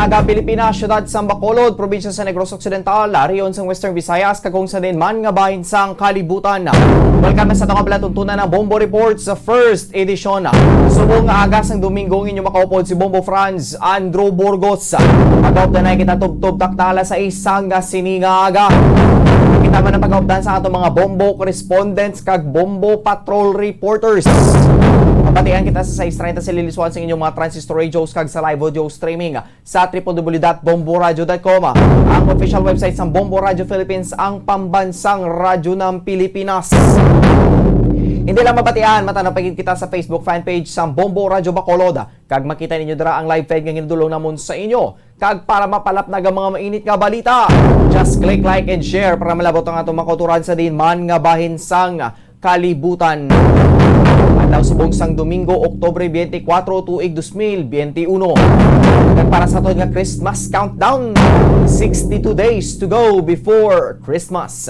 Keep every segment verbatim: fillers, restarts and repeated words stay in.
Aga Pilipinas, siyudad sang Bacolod, probinsya sa Negros Occidental, rehiyon sang Western Visayas, kag kung sa diin man nga bahin sang kalibutan. Welcome sa atong palatuntunan ng Bombo Report sa first edition. Subong nga aga sang Domingo, ang inyo makaupod si Bombo Franz Andrew Burgos. Pag-updan na kita tubtob takta alas sais sang sining nga aga. Kita man ang pag-updan sa atong mga Bombo correspondents kag Bombo Patrol reporters. Mabatian kita sa sais treinta sa liliswan sa inyong mga transistor radios kag sa live audio streaming sa triple W dot bomboradio dot com, ang official website sang Bombo Radio Philippines, ang pambansang radyo ng Pilipinas. Hindi lang mabatian, matanong pa gid kita sa Facebook fan page sang Bombo Radio Bacolod, kag makita ninyo dira ang live feed nga ginadulong namon sa inyo. Kag para mapalapnag ang mga mainit nga balita, just click like and share para malabot ang atong mga kauturan sa diin man nga bahin sang kalibutan. Adlaw subong sang Domingo, Oktubre twenty-four, tuig dos mil twenty-one. Kag para sa aton nga Christmas countdown, sixty-two days to go before Christmas.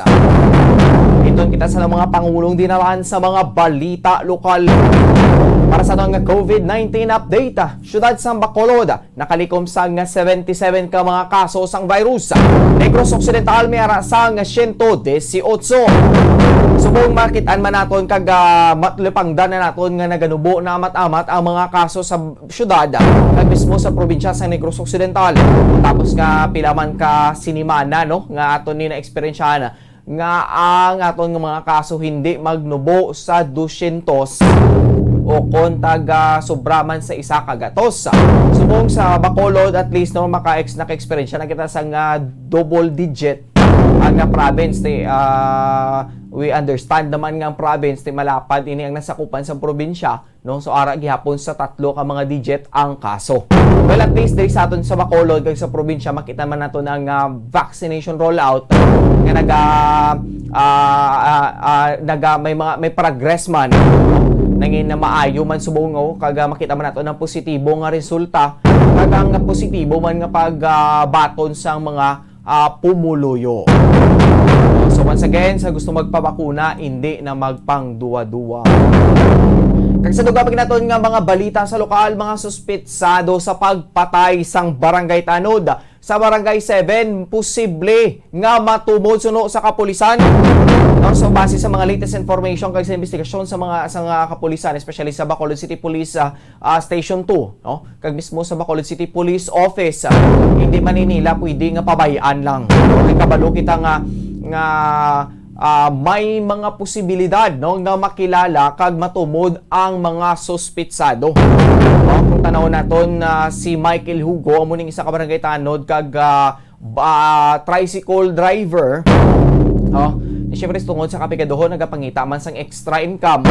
Iton kita sa mga pangulong dinalaan sa mga balita lokal. Para sa aton nga COVID nineteen update, siyudad sang Bacolod, nakalikom sang seventy-seven ka mga kaso sang virus. Negros Occidental may ara sang siyento disiotso. Subong makit-an man naton kag, ah, matlipangdan na naton nga naganubo na amat-amat ang mga kaso sa syudad, kag mismo sa probinsya sa Negros Occidental. Tapos nga pila man ka sinimana, no, nga aton ni na-eksperyensyahan nga ang aton nga mga kaso hindi magnubo sa dosyentos o kon taga sobra man sa isa ka gatos. Subong sa Bacolod, at least, no, maka-ex-, naka-eksperyensya na kita sa nga double digit ang nga province. Ti, ah, we understand naman nga ang province ti malapad ini ang nasakupan sa probinsya, no? So, ara gihapon sa tatlo ka mga digit ang kaso. Well, at least diri sa aton sa Bacolod kag sa probinsya, makita man nato na nga vaccination rollout nga naga, ah, ah, ah, naga, may mga, may progress man, no? Nangin na maayo man subong, no? Kag, ah, makita man nato ng positibo nga resulta kag ang positibo man nga pag, ah, baton sang mga ah, pumuluyo. So once again, sa gusto magpabakuna, hindi na magpangduwa-duwa. Kag sa dugang pa gid naton nga mga balita sa lokal, mga suspitsado sa pagpatay sang barangay tanod sa Barangay seven, posible nga matumod suno sa kapulisan. No, so base sa mga latest information kag sa investigasyon sa mga, sa mga kapulisan, especially sa Bacolod City Police, ah, ah, Station two, no? Kag mismo sa Bacolod City Police Office, ah, hindi man ini nila pwede nga pabayaan lang. May kabalo kita nga, nga, ah, may mga posibilidad, no, nga makilala kag matumod ang mga suspitsado. No? Kung tanawon naton, ah, si Michael Hugo, amo ning isa ka barangay tanod kag, ah, ba, tricycle driver, oh, siyempre, tungod sa kapigaduhon, nagapangita man sang extra income.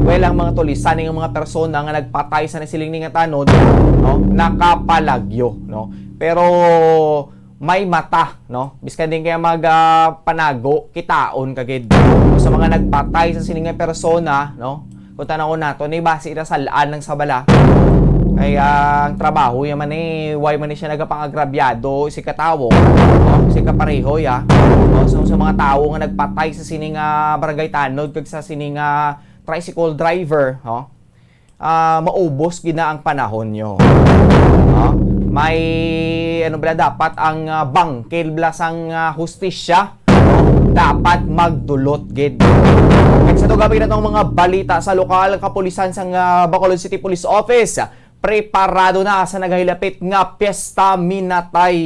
Well, ang mga tulisan nga mga persona nga nagpatay sa nasiling ni nga tanod, no, nakapalagyo, no? Pero may mata, no? Biskan din kaya mag, ah, panago, kitaon ka gid. Sa mga nagpatay sa sini nga persona, no? Kung tanawon nato, ni basi ira salaan lang sa bala. Kay ang trabaho niya man eh, why man ni siya nagapangagrabyado si katawo, no? Si kapareho ya. No? So, sa mga tawo nga nagpatay sa sini nga barangay tanod kag sa sini nga tricycle driver, no? Ah, maubos gid na ang panahon nyo. No? May, ano bala, dapat ang, ah, bangkil bala sang, ah, hustisya, no? Dapat magdulot gid. Kag sa dugang pa gid natong mga balita sa lokal, kapulisan sang, ah, Bacolod City Police Office, preparado na sa nagahilapit nga Piyesta Minatay.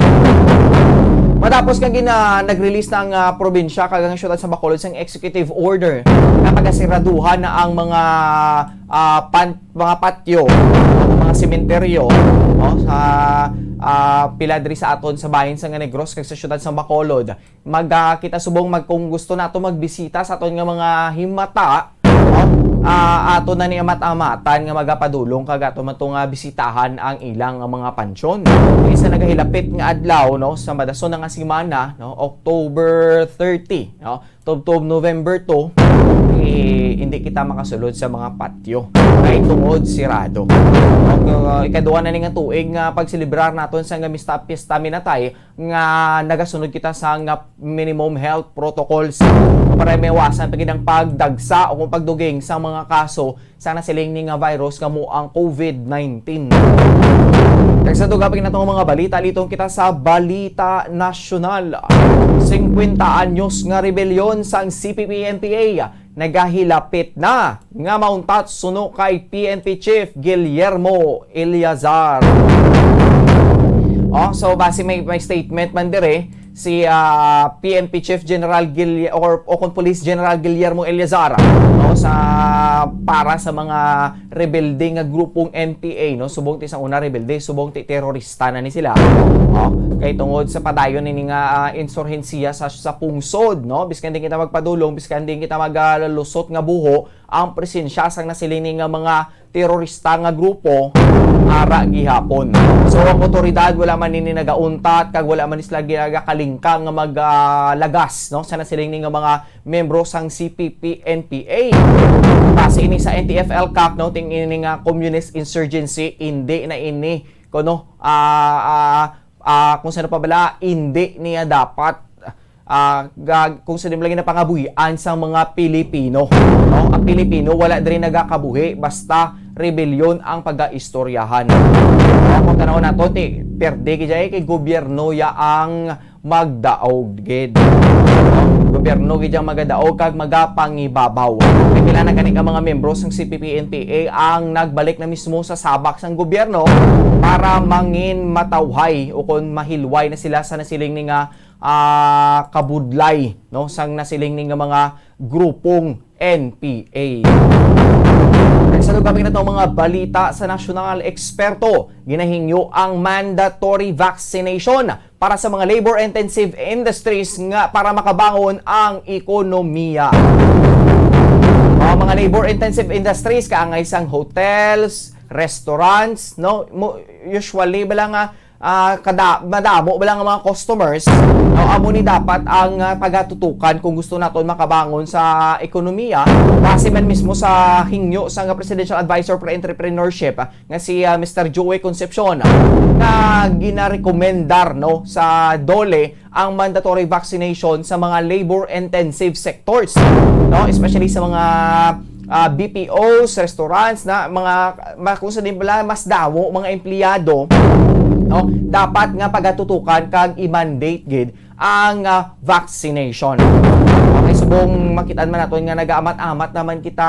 Matapos nga gina-, nag-release na ang, ah, probinsya kag ang siyudad sa Bacolod sang executive order nga pagasiraduhan na ang mga, ah, pan-, mga patyo, mga sementeryo, no, sa, ah, pila diri sa aton sa bahin sa nga Negros kag sa siyudad sa Bacolod. Mag, ah, kita subong mag-, kung gusto nato magbisita sa aton nga mga himata, no? Ah, ato na ni amat-amatan nga magapadulong kag ato man to nga bisitahan ang ilang nga mga pansyon. Isa nagahilapit nga adlaw, no, sa madason na nga semana, no, October thirty, no, tubtob November two, eh, hindi kita makasulod sa mga patio kay tungod sirado. Ang, uh, ikaduha na ni nga tuig nga pagselebrar naton sa nga mista pista minatay nga nagasunod kita sa nga minimum health protocols para maiwasan pa gid ang pagdagsa o kung pagduging sa mga kaso sa nasiling ni nga virus nga mo ang COVID nineteen. Tagsa duga pa gid natong mga balita, liton kita sa balita nasyonal. Singkwenta anyos nga rebelyon sang C P P N P A nagahilapit na nga mauntat suno kay P N P Chief Guillermo Eleazar. Oh, so base may, may statement man dire si, ah, P N P Chief General Guil-, or, o kung Police General Guillermo Eleazar, no, sa, para sa mga rebelde nga grupong N P A, no, subong ti sa una rebelde, subong ti terorista na ni sila. Oh, kay tungod sa padayon nini nga, ah, insurhensiya sa, sa pungsod, no, biskan di kita magpadulong, biskan di kita magalusot nga buho, ang presensya sang nasiling ni nga mga terorista nga grupo ara gihapon. So, ang otoridad wala man nini nagauntat kag wala man sila ginakalingkang nga maglagas, no, sa nasiling ni nga mga membro sang C P P N P A. Base ini sa N T F-ELCAC, no, ting ini nga communist insurgency, hindi na ini kuno, ah, ah, ah, kung sino pa bala, hindi niya dapat ah, ga-, kung sa nimo lagi napangabuhian sang mga Pilipino, no? Ang Pilipino wala diri nagakabuhi basta rebelyon ang pagaistoryahan. Kaya kung tanaw nato, ti, perde gid ay kay gobyerno ya ang magdaog gid. No? Gobyerno gid ang magadaog kag magapangibabaw. Kay pila na gani ka mga membro sang C P P N P A ang nagbalik na mismo sa sabak sang gobyerno para mangin matawhay o kon mahilway na sila sa nasiling ni nga ah, kabudlay, no, sang nasiling ni nga mga grupong N P A. Sa lugami na mga balita sa nasyonal, eksperto, ginahingyo ang mandatory vaccination para sa mga labor-intensive industries nga para makabangon ang ekonomiya. Ang mga labor-intensive industries, kaangay sang hotels, restaurants, no? Mo-, usually, bala nga, ah, kada, madamo ba lang ang mga customers, no? Amo ni dapat ang, ah, pagatutukan kung gusto naton makabangon sa ekonomiya. Base man mismo sa hingyo sa nga Presidential Advisor for Entrepreneurship, ah, nga si, ah, Mister Joey Concepcion, nga ginarekomendar, no, sa DOLE ang mandatory vaccination sa mga labor-intensive sectors, no? Especially sa mga, ah, B P Os, restaurants, na mga, ma-, kung sa din pala, mas damo mga empleyado, no? Dapat nga pagatutukan kag i-mandate gid ang, ah, vaccination. Okay, subong makitaan man naton nga nagaamat-amat naman kita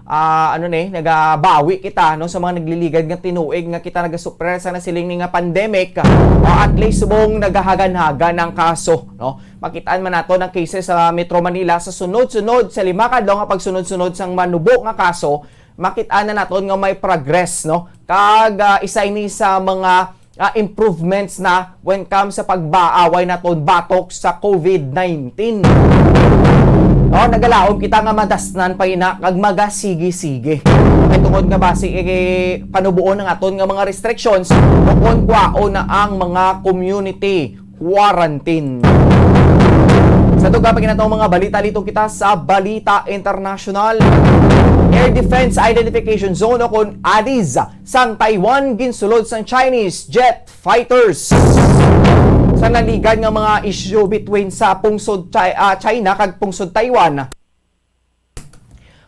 ah, ano ni, nagabawi kita, no, sa mga nagliligad nga tinuig nga kita nagasupre sa nasiling ni nga pandemic. O at least subong nagahagan-hagan ang kaso, no? Makitaan man naton ang cases sa Metro Manila sa sunod-sunod, sa lima ka adlaw nga pagsunod-sunod sang manubo nga kaso, makitaan na naton nga may progress, no? Kag, ah, isa ini sa mga ah, improvements na when comes sa pagbaaway naton batok sa COVID nineteen. O, nagalaom kita nga madasnan pa ina kag magasigi-sige. Kay tungod nga basi, eh, panubuon ang aton nga mga restrictions, o kon kwaon na ang mga community quarantine. Sa dugang pa ginatong mga balita, liton kita sa balita international. Air Defense Identification Zone o kon ADIZ sang Taiwan ginsulod sang Chinese jet fighters. Sa naligan nga mga issue between sa pungsod Chi-, ah, China kag pungsod Taiwan,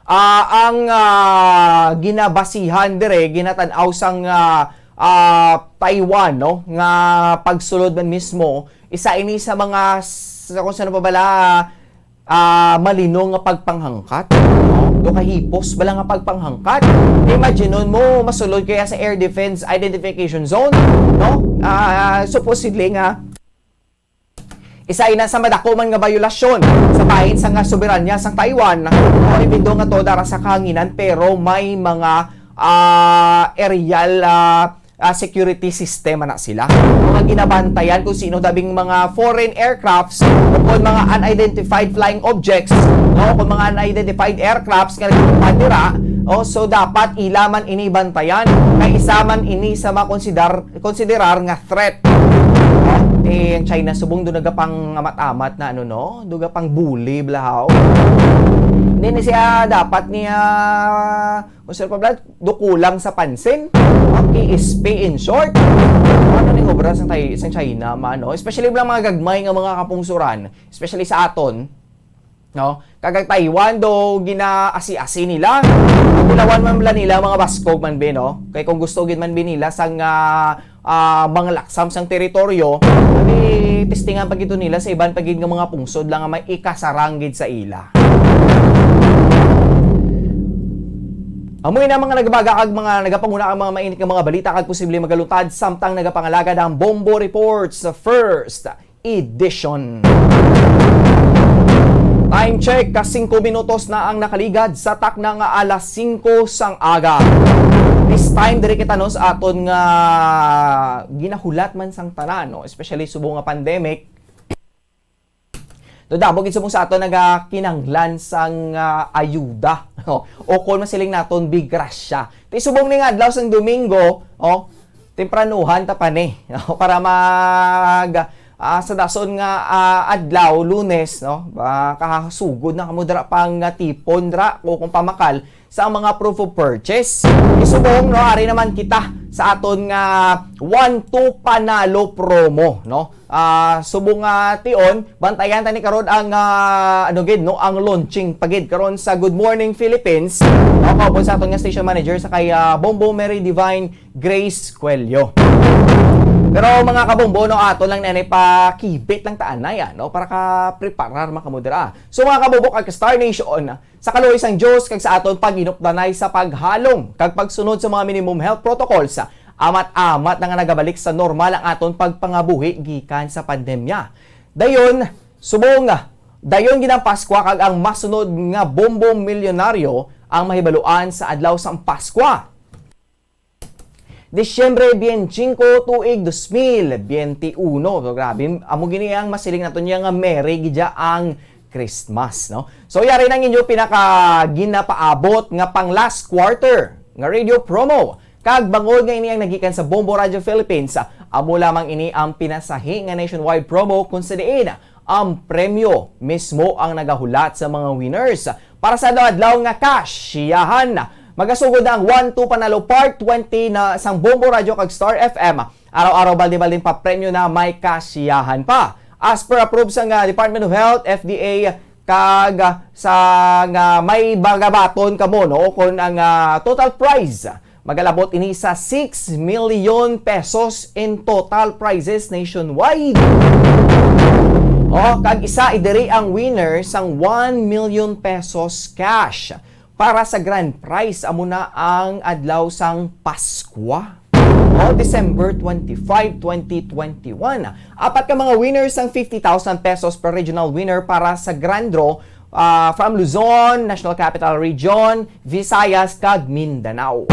ah, ang, ah, ginabasihan dire, ginatan-aw sang, ah, ah, Taiwan, no, nga pagsulod man mismo, isa ini sa mga s-, kung sino pa bala, ah, malino nga pagpanghangkat, no? Do kahipos bala nga pagpanghangkat. Imagine mo, masulod kaya sa Air Defense Identification Zone, no? Ah, supposedly nga, isa ina sa madako man nga bayolasyon sa bahin sa nga soberanya sang Taiwan, no? Even though nga to dara sa kahanginan, pero may mga, ah, aerial, ah, ah, security system na sila. Mga ginabantayan kung sino dabing mga foreign aircrafts o kung mga unidentified flying objects, no? Kung mga unidentified aircrafts nga nagpapandira, oh, so dapat ila man ini bantayan. Kay isa man ini sa makonsider-, konsiderar nga threat. No? ang China subong do nagapang amat-amat na ano, no? Duga pang bully, blahaw. Hindi ni siya dapat niya, kung sir pa, Brad, dukulang sa pansin. Ang K S P in short. Ano ning obra sa, tay, sa China, man, no? Especially lang mga gagmay nga mga kapungsuran, especially sa aton, no? Kag ang Taiwan do ginaasi-asi nila. Tilawan man bala nila mga baskog man bi, no? Kay kung gusto gid man bi nila sang, ah, ah, mga laksam sang teritoryo, di testingan pa gid to nila sa iban pa gid nga mga pungsod lang nga may ikasarang gid sa ila. Amo na mga nagabaga kag mga nagapanguna ang mga mainit nga mga balita kag posible magaluntad samtang nagapangalagad ang Bombo Reports First Edition. Time check, ka singko minutos na ang nakaligad sa takna nga alas singko sang aga. This time, diri kita, no, sa aton nga ginahulat man sang tanan, no, especially subong nga pandemic. Do damo gid subong sa aton nagakinanglan sang, ah, ayuda, no, o kon masiling naton, bigrasya. Ti subong ni nga adlaw sang Domingo, oh, tempranuhan ta pa ni, no, para mag, ah, sa dason nga, ah, adlaw, Lunes, no, ah, kahasugod na kamo dira pang, ah, tipon dira o kung pamakal sa mga proof of purchase. Isubong, no, ari naman kita sa aton nga One Two Panalo promo, no. Ah, subong nga tion, bantayan ta ni karon ang, ah, ano gid, no, ang launching pa gid karon sa Good Morning Philippines. No, kaupod sa aton nga station manager sa kay, ah, Bombo Mary Divine Grace Cuello. Pero mga kabombo, no, ato lang na pakibit lang ta anay, ah, no, para ka preparar man kamo dira. So mga kabombo kag Star Nation, sa kaluoy sang Dios kag sa aton pag-inupdanay sa paghalong kag pagsunod sa mga minimum health protocols, amat-amat na nga nagabalik sa normal ang aton pagpangabuhi gikan sa pandemya. Dayon, subong, dayon gid ang Paskwa kag ang masunod nga bombo milyonaryo ang mahibaluan sa adlaw sang Paskwa. Disyembre twenty-five, tuig dos mil bente uno. So, grabe, amo gini ang masiling nato niya nga merry gid ya ang Christmas, no? So, yari nang inyo pinaka ginapaabot nga pang last quarter nga radio promo. Kag bangod nga ini ang nagikan sa Bombo Radio Philippines, amo lamang ini ang pinasahi nga nationwide promo kung sa diin ang premyo mismo ang nagahulat sa mga winners para sa adlaw-adlaw nga kasyahan. Magasugod ang One Two Panalo Part twenty na sang Bombo Radio kag Star F M. Araw-araw, balde-baldeng papremyo na may kasiyahan pa. As per approve sang, ah, Department of Health, F D A, kag, ah, sa nga may bagabaton kamo, no, kon ang, ah, total prize magalabot ini sa six million pesos in total prizes nationwide. Oh, kag isa diri ang winner sang one million pesos cash para sa grand prize, amo na ang adlaw sang Paskwa. Oh, December twenty-five, twenty twenty-one. Apat ka mga winners sang fifty thousand pesos per regional winner para sa grand draw, ah, from Luzon, National Capital Region, Visayas, kag Mindanao.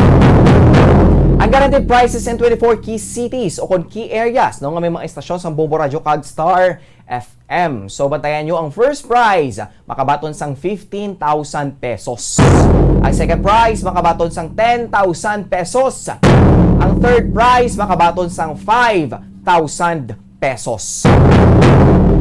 Ang guaranteed prizes in twenty-four key cities o kon key areas, no, nga may mga estasyon sang Bombo Radio kag Star F M. So, bantayan nyo ang first prize, makabaton sang fifteen thousand pesos. Ang second prize, makabaton sang ten thousand pesos. Ang third prize, makabaton sang five thousand pesos.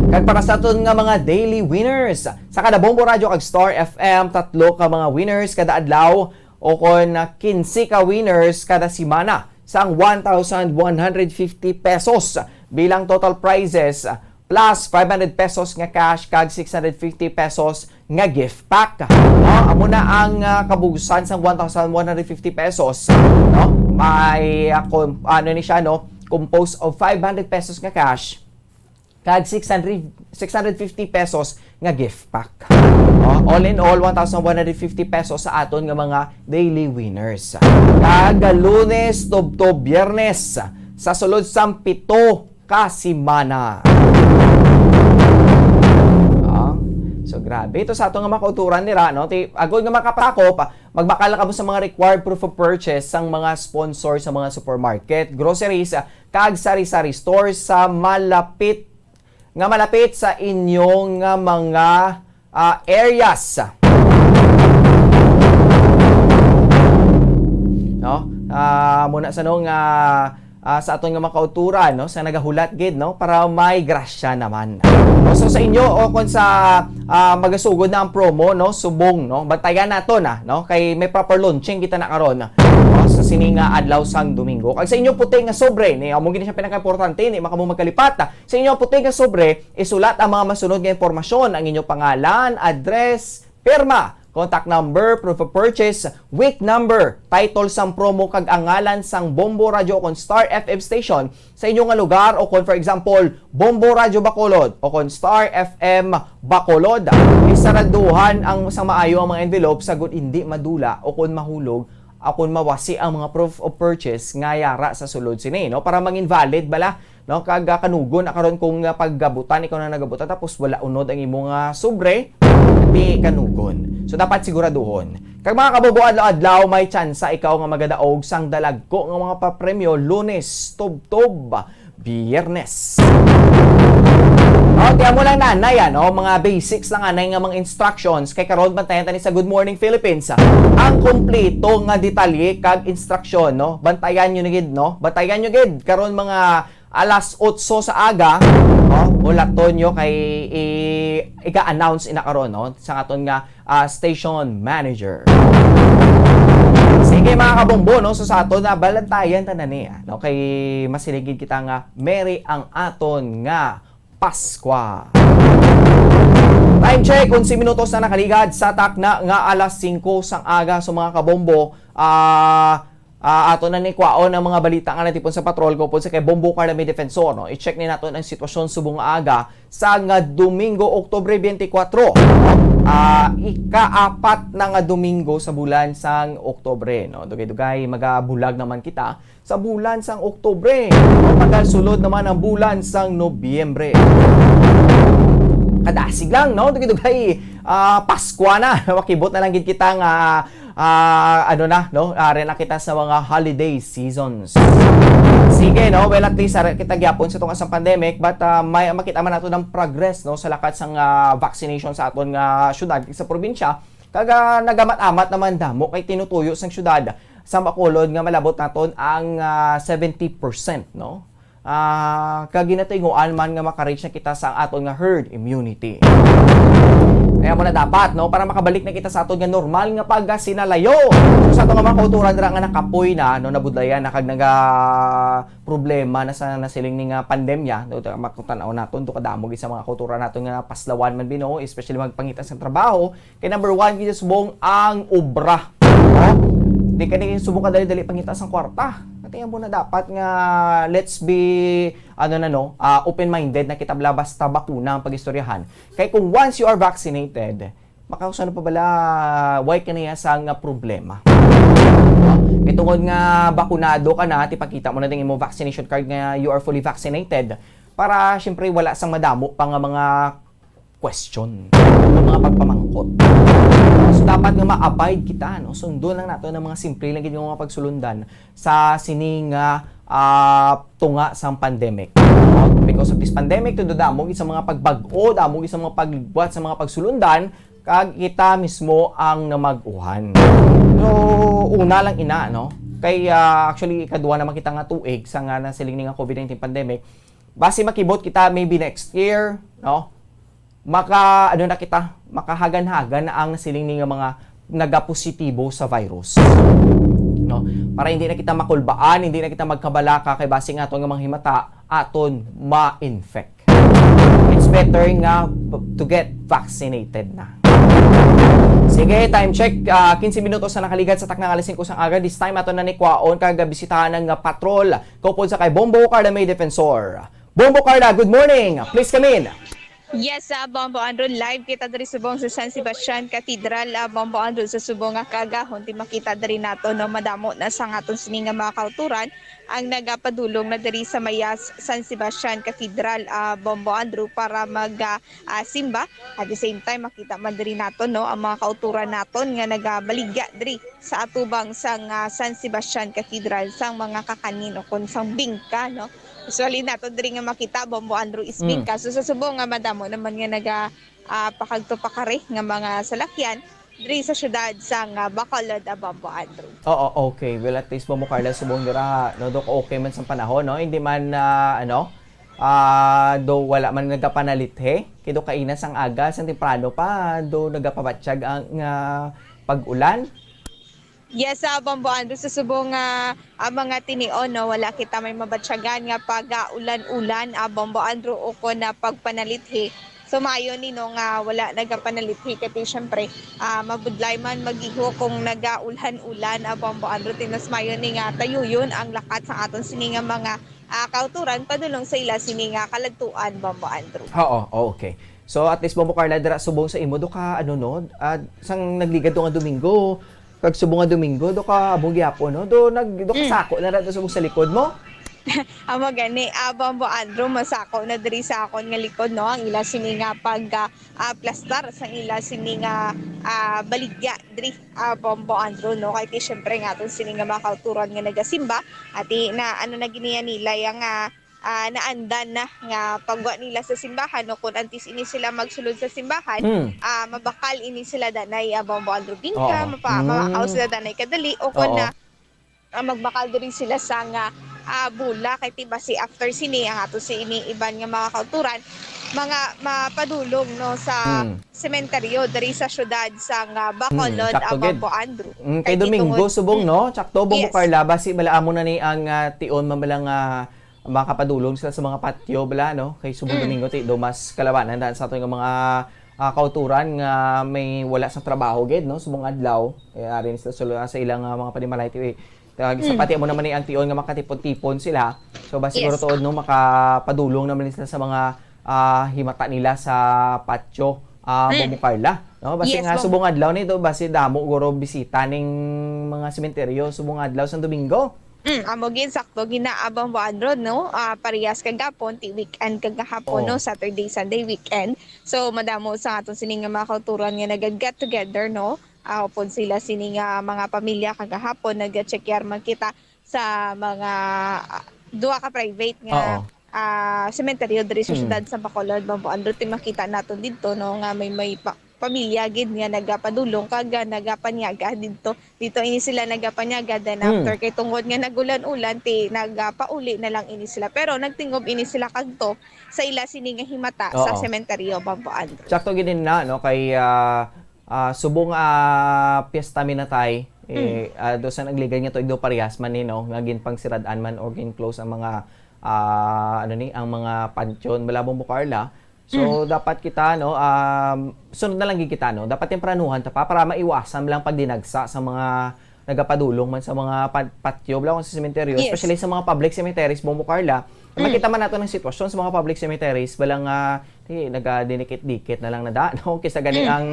Kag para sa aton nga mga daily winners, sa kada Bombo Radio kag Star F M, tatlo ka mga winners kada adlaw, o kon kinse ka winners kada semana sang one thousand one hundred fifty pesos bilang total prizes, plus five hundred pesos nga cash kag six hundred fifty pesos nga gift pack. No? Amo na ang, ah, kabugusan sang one thousand one hundred fifty pesos, no? May, ah, com-, ano ni siya, no? Composed of five hundred pesos nga cash kag six hundred, six hundred fifty pesos nga gift pack. Oh, all in all, one thousand one hundred fifty pesos sa aton nga mga daily winners. Kag Lunes tubtob Biyernes, sa sulod sang pito ka semana. Ah, so, grabe. Ito sa ato nga mga kauturan nila, no? Ti-, agod nga makapasakop, magbakal na kamo sa mga required proof of purchase sang mga sponsor sa mga supermarket, groceries, ah, kag sari-sari stores sa malapit, nga malapit sa inyo nga mga, ah, areas. No? Ah, muna sa no nga, ah, sa aton nga mga kauturan, no, sa nagahulat gid, no, para may grasya naman. No, so sa inyo o kung sa, ah, magasugod na ang promo, no, subong, no, bantayan nato na, no, kay may proper launching kita na karon, no, sa sini nga adlaw sang Domingo. Kag sa inyo puti nga sobre, ni amo gid siya pinakaimportante, ni makamo magkalipat. Sa inyo puti nga sobre, isulat ang mga masunod nga impormasyon, ang inyo pangalan, address, pirma, contact number, proof of purchase, week number, title sang promo kag ang ngalan sang Bombo Radyo o kon Star F M station sa inyo nga lugar o kon, for example, Bombo Radyo Bacolod o kon Star F M Bacolod. Isaraduhan ang sa maayo ang mga envelope sagod hindi madula o kon mahulog o kon mawasi ang mga proof of purchase nga yara sa sulod sini, no? Para mangin valid bala, no? Kag, ah, kanugon na karon kung, ah, paggabutan, ikaw na nagabutan, tapos wala unod ang imo nga sobre, di kanugon. So, dapat siguraduhon. Kag mga kabubo, adlaw-adlaw, may tsansa ikaw nga magadaog sang dalagko nga mga papremyo, Lunes, tubtob, Biyernes. Okay, amo lang na, na yan, oh, mga basics lang anay nga mga instructions. Kay karon, bantayan tani sa Good Morning Philippines, ah, ang kompleto nga detalye kag instruction, no? Bantayan nyo na gid, no? Bantayan nyo gid. Karon, mga alas otso sa aga, no? Ulaton nyo kay i-, iga-announce ina karon, no? Sa aton nga, ah, station manager. Sige, mga kabombo, no? So, sa aton na balantayan tanan ni, ah, no? Kay masiligid kita nga Merry ang aton nga Paskwa. Time check, onse minutos na nakaligad sa takna nga alas singko sang aga. So, mga kabombo, ah, ah, ato na ni kwaon ang mga balita nga natipon sa patrol, kaupod sa kay Bombo Carla May Defensor, no? I-check ni naton ang sitwasyon subong nga aga sa nga Domingo, Oktubre twenty-four. Ah, ikaapat na nga Domingo sa bulan sang Oktubre, no? Dugay-dugay, magabulag naman kita sa bulan sang Oktubre. Mapagal sulod naman ang bulan sang Nobyembre. Kadasig lang, no? Dugay-dugay, ah, Paskwa na. Makibot na lang gid kita nga, ah, ano na, no? Ah, rin na kita sa mga holiday seasons. Sige, no? Well, at least, ara kita gyapon sa tunga sang pandemic, but, ah, may makita man nato ng progress, no, sa lakat sang, ah, vaccination sa aton nga syudad, sa probinsya. Kag, ah, nagamat-amat naman damo kay tinutuyo sang syudad sa Bacolod nga malabot naton ang, ah, seventy percent, no? Ah, kag ginatuynguan man nga maka-reach na kita sa aton nga herd immunity. Kaya mo na dapat, no, para makabalik na kita sa aton nga normal nga pagkasinalayo. So, sa aton nga mga kauturan dira nga nakapoy na, no, nabudlayan na kag naga problema na sa nasiling ni nga pandemya, no, ta-, makutanaw naton, do kadamo gid sa mga kauturan naton nga paslawan man, Ginoo, especially magpangita sa trabaho, kay number one gid subong ang obra. No? Di ka ni subong ka dali-dali pangita sang kwarta. Kaya mo na dapat nga, let's be, ano na, no, ah, open-minded na kita bala basta bakuna ang pag-istoryahan. Kay kung once you are vaccinated, makausa na pa bala, why ka niya sa nga problema? No? Kay tungod nga bakunado ka na, tipakita mo na din imo vaccination card nga you are fully vaccinated para, syempre, wala sang madamo pa nga mga question, mga pagpamangkot. So, dapat nga ma-abide kita, no? Sundon lang nato ang mga simple lang gid nga mga pagsulundan sa sini nga, ah, tunga sang pandemic. No? Because of this pandemic, tudo damo gid sa mga pagbag-o, damo gid sa mga pagligwat, sa mga pagsulundan, kag kita mismo ang namag-uhan. So, una lang ina, no? Kay, ah, actually, ikadua naman kita nga tuig sa nga nasiling ni nga COVID nineteen pandemic. Basi makibot kita maybe next year, no? Maka, ano na kita, makahagan-hagan na ang siling ni nga mga nagapositibo sa virus. No? Para hindi na kita makulbaan, hindi na kita magkabalaka kay basi nga aton nga mga himata aton ma-infect. It's better nga to get vaccinated na. Sige, time check. Ah, quince minutos na nakaligad sa takna nga alas singko sang aga. This time, ato na ni kwaon kag bisitahan ang, ah, patrol. Kaupod sa kay Bombo Carla May Defensor. Bombo Carla, good morning. Please come in. Yes, ah, Bombo Andrew, live kita diri subong sa San Sebastian Cathedral, ah, Bombo Andrew, sa subong nga kaagahon, ti makita diri nato, no, madamo na sa aton sini nga mga kauturan ang nagapadulong na diri sa may, ah, San Sebastian Cathedral, ah, Bombo Andrew, para mag, ah, ah, simba. At the same time, makita man diri nato, no, ang mga kauturan naton nga nagabaligya diri sa atubang sang, ah, San Sebastian Cathedral, sang mga kakanin o kon sang bingka, no? Usually nato diri nga makita, Bombo Andrew, is Mm. bingka. So, sa subong nga madamo naman nga naga, ah, pakagto pakari nga mga salakyan, diri sa siyudad sang, ah, Bacolod, ah, Bombo Andrew. Oo, okay. Well, at least, Bombo Carla, subong dira, no, do okay man sang panahon, no? Hindi man, ah, ano, ah, do wala man nagapanalit, he? Kay do kaina sang aga, sang temprano pa, do nagapabatyag ang, ah, pag-ulan. Yes, ah, Bombo Andrew, sa subong nga, ah, mga tinion, no, wala kita may mabatyagan nga pag-ulan-ulan, ah, Bombo Andrew, o kon na pagpanalithi. So, maayo ni, no, nga wala nagapanalithi, kay syempre, ah, mabudlay man mag-iho kung nagaulan-ulan, ah, Bombo Andrew, ti mas maayo ni nga tayuyon ang lakat sa aton sini nga mga, ah, kauturan padulong sa ila sini nga kaladtuan, Bombo Andrew. Oo, okay. So, at least, Bombo Carla, dira subong sa imo, do ka, ano, no, ah, sang nagligad do nga Domingo, kag subong nga Domingo, do ka abong gihapon, no? Do nag-, do ka Mm. sako na ra do subong sa likod mo? Amo gani, ah, Bombo Andrew, masako na diri sa akon nga likod, no? Ang ila sini nga pag, ah, ah, plastar sang ila sini nga, ah, baligya diri, ah, Bombo Andrew, no? Kay ti, syempre, nga aton sini nga mga kauturan nga nagasimba, ati na, ano na gini yan nila, yang, ah, ah, naandan na nga pagwa nila sa simbahan, o kon antes ini sila magsulod sa simbahan, Hmm. ah, mabakal ini sila danay, ah, Bombo Andrew, bingka, Oo. mapa-, mabakal Hmm. sila danay kadali, o kon Oo. na, ah, magbakal diri sila sa nga, ah, bula, kay ti basi after sini, ang ato si ini iban nga mga kauturan, mga mapadulong, no, sa Hmm. sementeryo diri sa siyudad sa nga Hmm, Bacolod, sakto ah, gid. Bombo Andrew. Mm, kay Kay ti Domingo, tungod subong, Mm. no? Sakto, Bombo Yes. Carla, basi bala amo na ni ang, ah, tion, mamalang, ah, makapadulong sila sa mga patyo, bala, no? Kay subong Mm. Domingo, ti do mas kalabanan daan sa aton nga mga, ah, kauturan nga may wala sa trabaho gid, no? Subong adlaw, eh, ari sila sa, sa ilang, ah, mga panimalay, ti, eh, tag-, sa Mm. pati amo naman ni ang tion nga makatipon-tipon sila. So, basi Yes. siguro tuod, no, makapadulong naman sila sa mga, ah, himata nila sa patyo, ah, Mm. Bombo Carla, no? Basi Yes, nga Bombo. subong adlaw ni do, basi damo guro bisita ning mga sementeryo subong adlaw sang Domingo. Mm, amo gid, sakto gid na, ah, Bombo Andrew, no? Ah, parehas kagapon, ti weekend kagahapon, Oh. no? Saturday, Sunday weekend. So, madamo sa aton sini nga mga kauturan nga naga-get together, no? Ah, upod sila sini nga mga pamilya kagahapon, nag-check-yar man kita sa mga, ah, duha ka private nga, Oo. ah, sementeryo diri sa Mm. siyudad sa Bacolod, Bombo Andrew, ti makita naton didto, no, nga may, may pa-, pamilya gid nga nagapadulong kag, ah, nagapanyaga didto. Dito ini sila nagapanyaga, then Mm. after, kay tungod nga nagulan-ulan, ti nagapauli na lang ini sila. Pero nagtingob ini sila kadto sa ila sini nga himata sa Oo. sementeryo, Bombo Andrew. Sakto gid na, no, kay, ah, ah, subong, ah, Piyesta Minatay, eh, Mm. ah, do sa nagligad nga tuig do parehas man ni, no, nga ginpangsirad-an man or gin-close ang mga, ah, ano ni, ang mga pantyon, bala, Bombo Carla. So, Mm. dapat kita, no, um, sunod na lang gid kita, no, dapat tempranuhan ta pa para maiwasan lang pagdinagsa sa mga nagapadulong man sa mga pa-, patyo, bala, kung sa sementeryo, Yes. especially sa mga public cemeteries, Bombo Carla. Mm. Makita man nato ng sitwasyon sa mga public cemeteries, bala nga, eh, nagadinikit-dikit na lang na da, no? Kisa gani Mm. ang,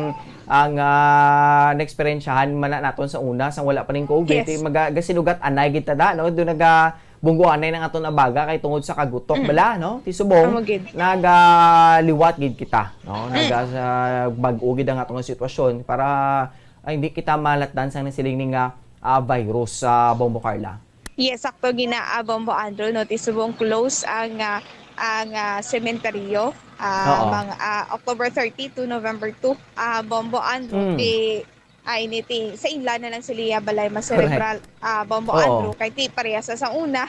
ang, ah, naeksperyensyahan man na naton sa una, sang wala pa ning COVID, Yes. eh, maga-, gasinugat anay gid ta da, no? Do naga-, bungguanay na nga aton abaga kay tungod sa kagutok Mm. bala, no? Ti subong, Amo gid. nagaliwat gid kita, no? Mm. Naga-, sa bag-o gid ang atong sitwasyon para, ah, hindi kita malatdan sang nasiling ni nga, ah, virus sa Bombo Carla. Yes, sakto gid na, ah, Bombo Andrew, no? Ti subong close ang, ah, ang, ah, sementeryo, ah, Oo. mga, ah, October thirty to November two, ah, Bombo Andrew, Mm. ti, ah, ini ti, sa ila na lang sila balay Correct. ma-cerebral, ah, Bombo Oo. Andrew, kay ti parehas sa, sa una,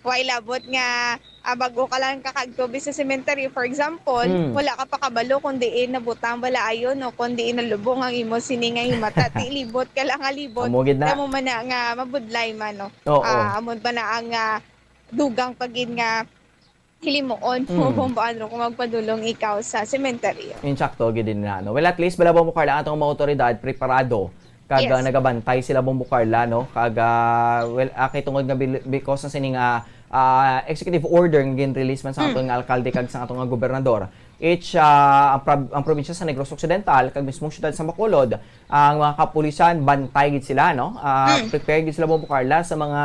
way labot nga, ah, bago ka lang kakagtubi sa sementeryo, for example, Mm. wala ka pa kabalo kung diin nabutang bala ayon o kung diin nalubong ang imo sini nga himata. Ti libot ka lang nga libot. Amo gid na. Amo man na nga mabudlay man, no? Oo. Ah, amo ba na ang, ah, dugang pa gid nga hilimuon mo, Mm. Bombo Andrew, kung magpadulong ikaw sa sementeryo. Insakto gid din na, no? Well, at least, bala, Bombo Carla, ang atong mga otoridad preparado kag, Yes. ah, nagabantay sila, Bombo Carla, no? Kag, ah, well, ah, kay tungod nga bil-, because na sining, ah, ah, executive order nga gin-release man sa Mm. aton nga alkalde kag sa aton nga gobernador, each, ah, ang prob-, ang probinsya sa Negros Occidental kag mismong siyudad sa Bacolod, ang mga kapulisan, bantay gid sila, no? Ah, Mm. prepare gid sila, Bombo Carla, sa mga,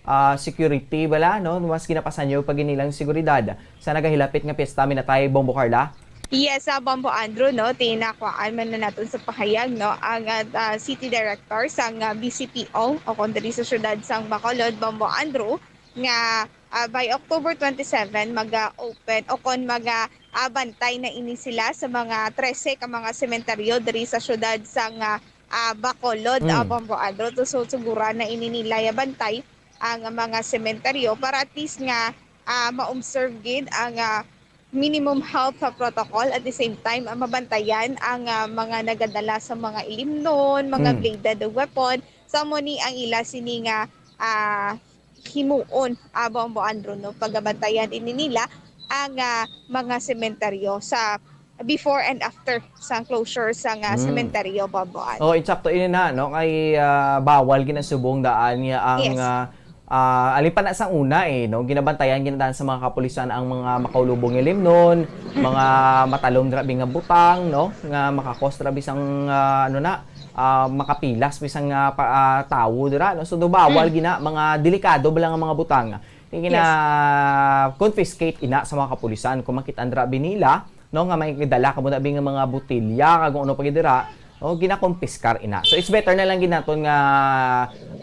ah, security bala, no? Mas ginapasanyog pa gid nilang seguridad sa nagahilapit nga Piyesta Minatay, Bombo Carla. Yes, ah, Bombo Andrew, no? Tinakwaan man na naton sa pahayag, no? Ang, ah, ah, city director sang, ah, B C P O o kon diri sa siyudad sang Bacolod, Bombo Andrew, nga Ah, by October twenty-seven, maga-open o kon maga, ah, bantay na ini sila sa mga trese ka mga sementeryo diri sa siyudad sang, ah, ah, Bacolod, ah, Mm. Bombo Andrew. So, suguran na ini nila ya bantay ang mga sementeryo para at least nga, ah, ma-observe gid ang, ah, minimum health, ah, protocol. At the same time, ah, mabantayan ang, ah, mga nagadala sa mga ilimnon, mga Mm. bladed weapon. Sa amo ni ang ila sini nga, ah, himuon, ah, Bombo Andrew, no? Pagabantayan ini nila ang, ah, mga sementeryo sa before and after sa closure sa nga Mm. sementeryo, Bombo Andrew. Oh, insakto ini na, no? Kay, ah, bawal ginasubong daan niya ang, Yes. ah, ah, alin pa na sa una, eh, no? Ginabantayan ginataan sa mga kapulisan ang mga makaulubong nga limnon, mga matalom grabe nga butang, no? Nga makakos grabe sang, ah, ano na, ah, makapilas bisan nga pa, ah, tawo dira, no? So, do bawal Mm. gina, mga delikado bala nga mga butang. Yung Yes. gina-confiscate ina sa mga kapulisan. Kung makita ang drabi nila, no, nga may dala ka mo na nga mga botilya, kag kung ano pa gid dira, no, ginakonpiskar ina. So, it's better na lang gid naton nga,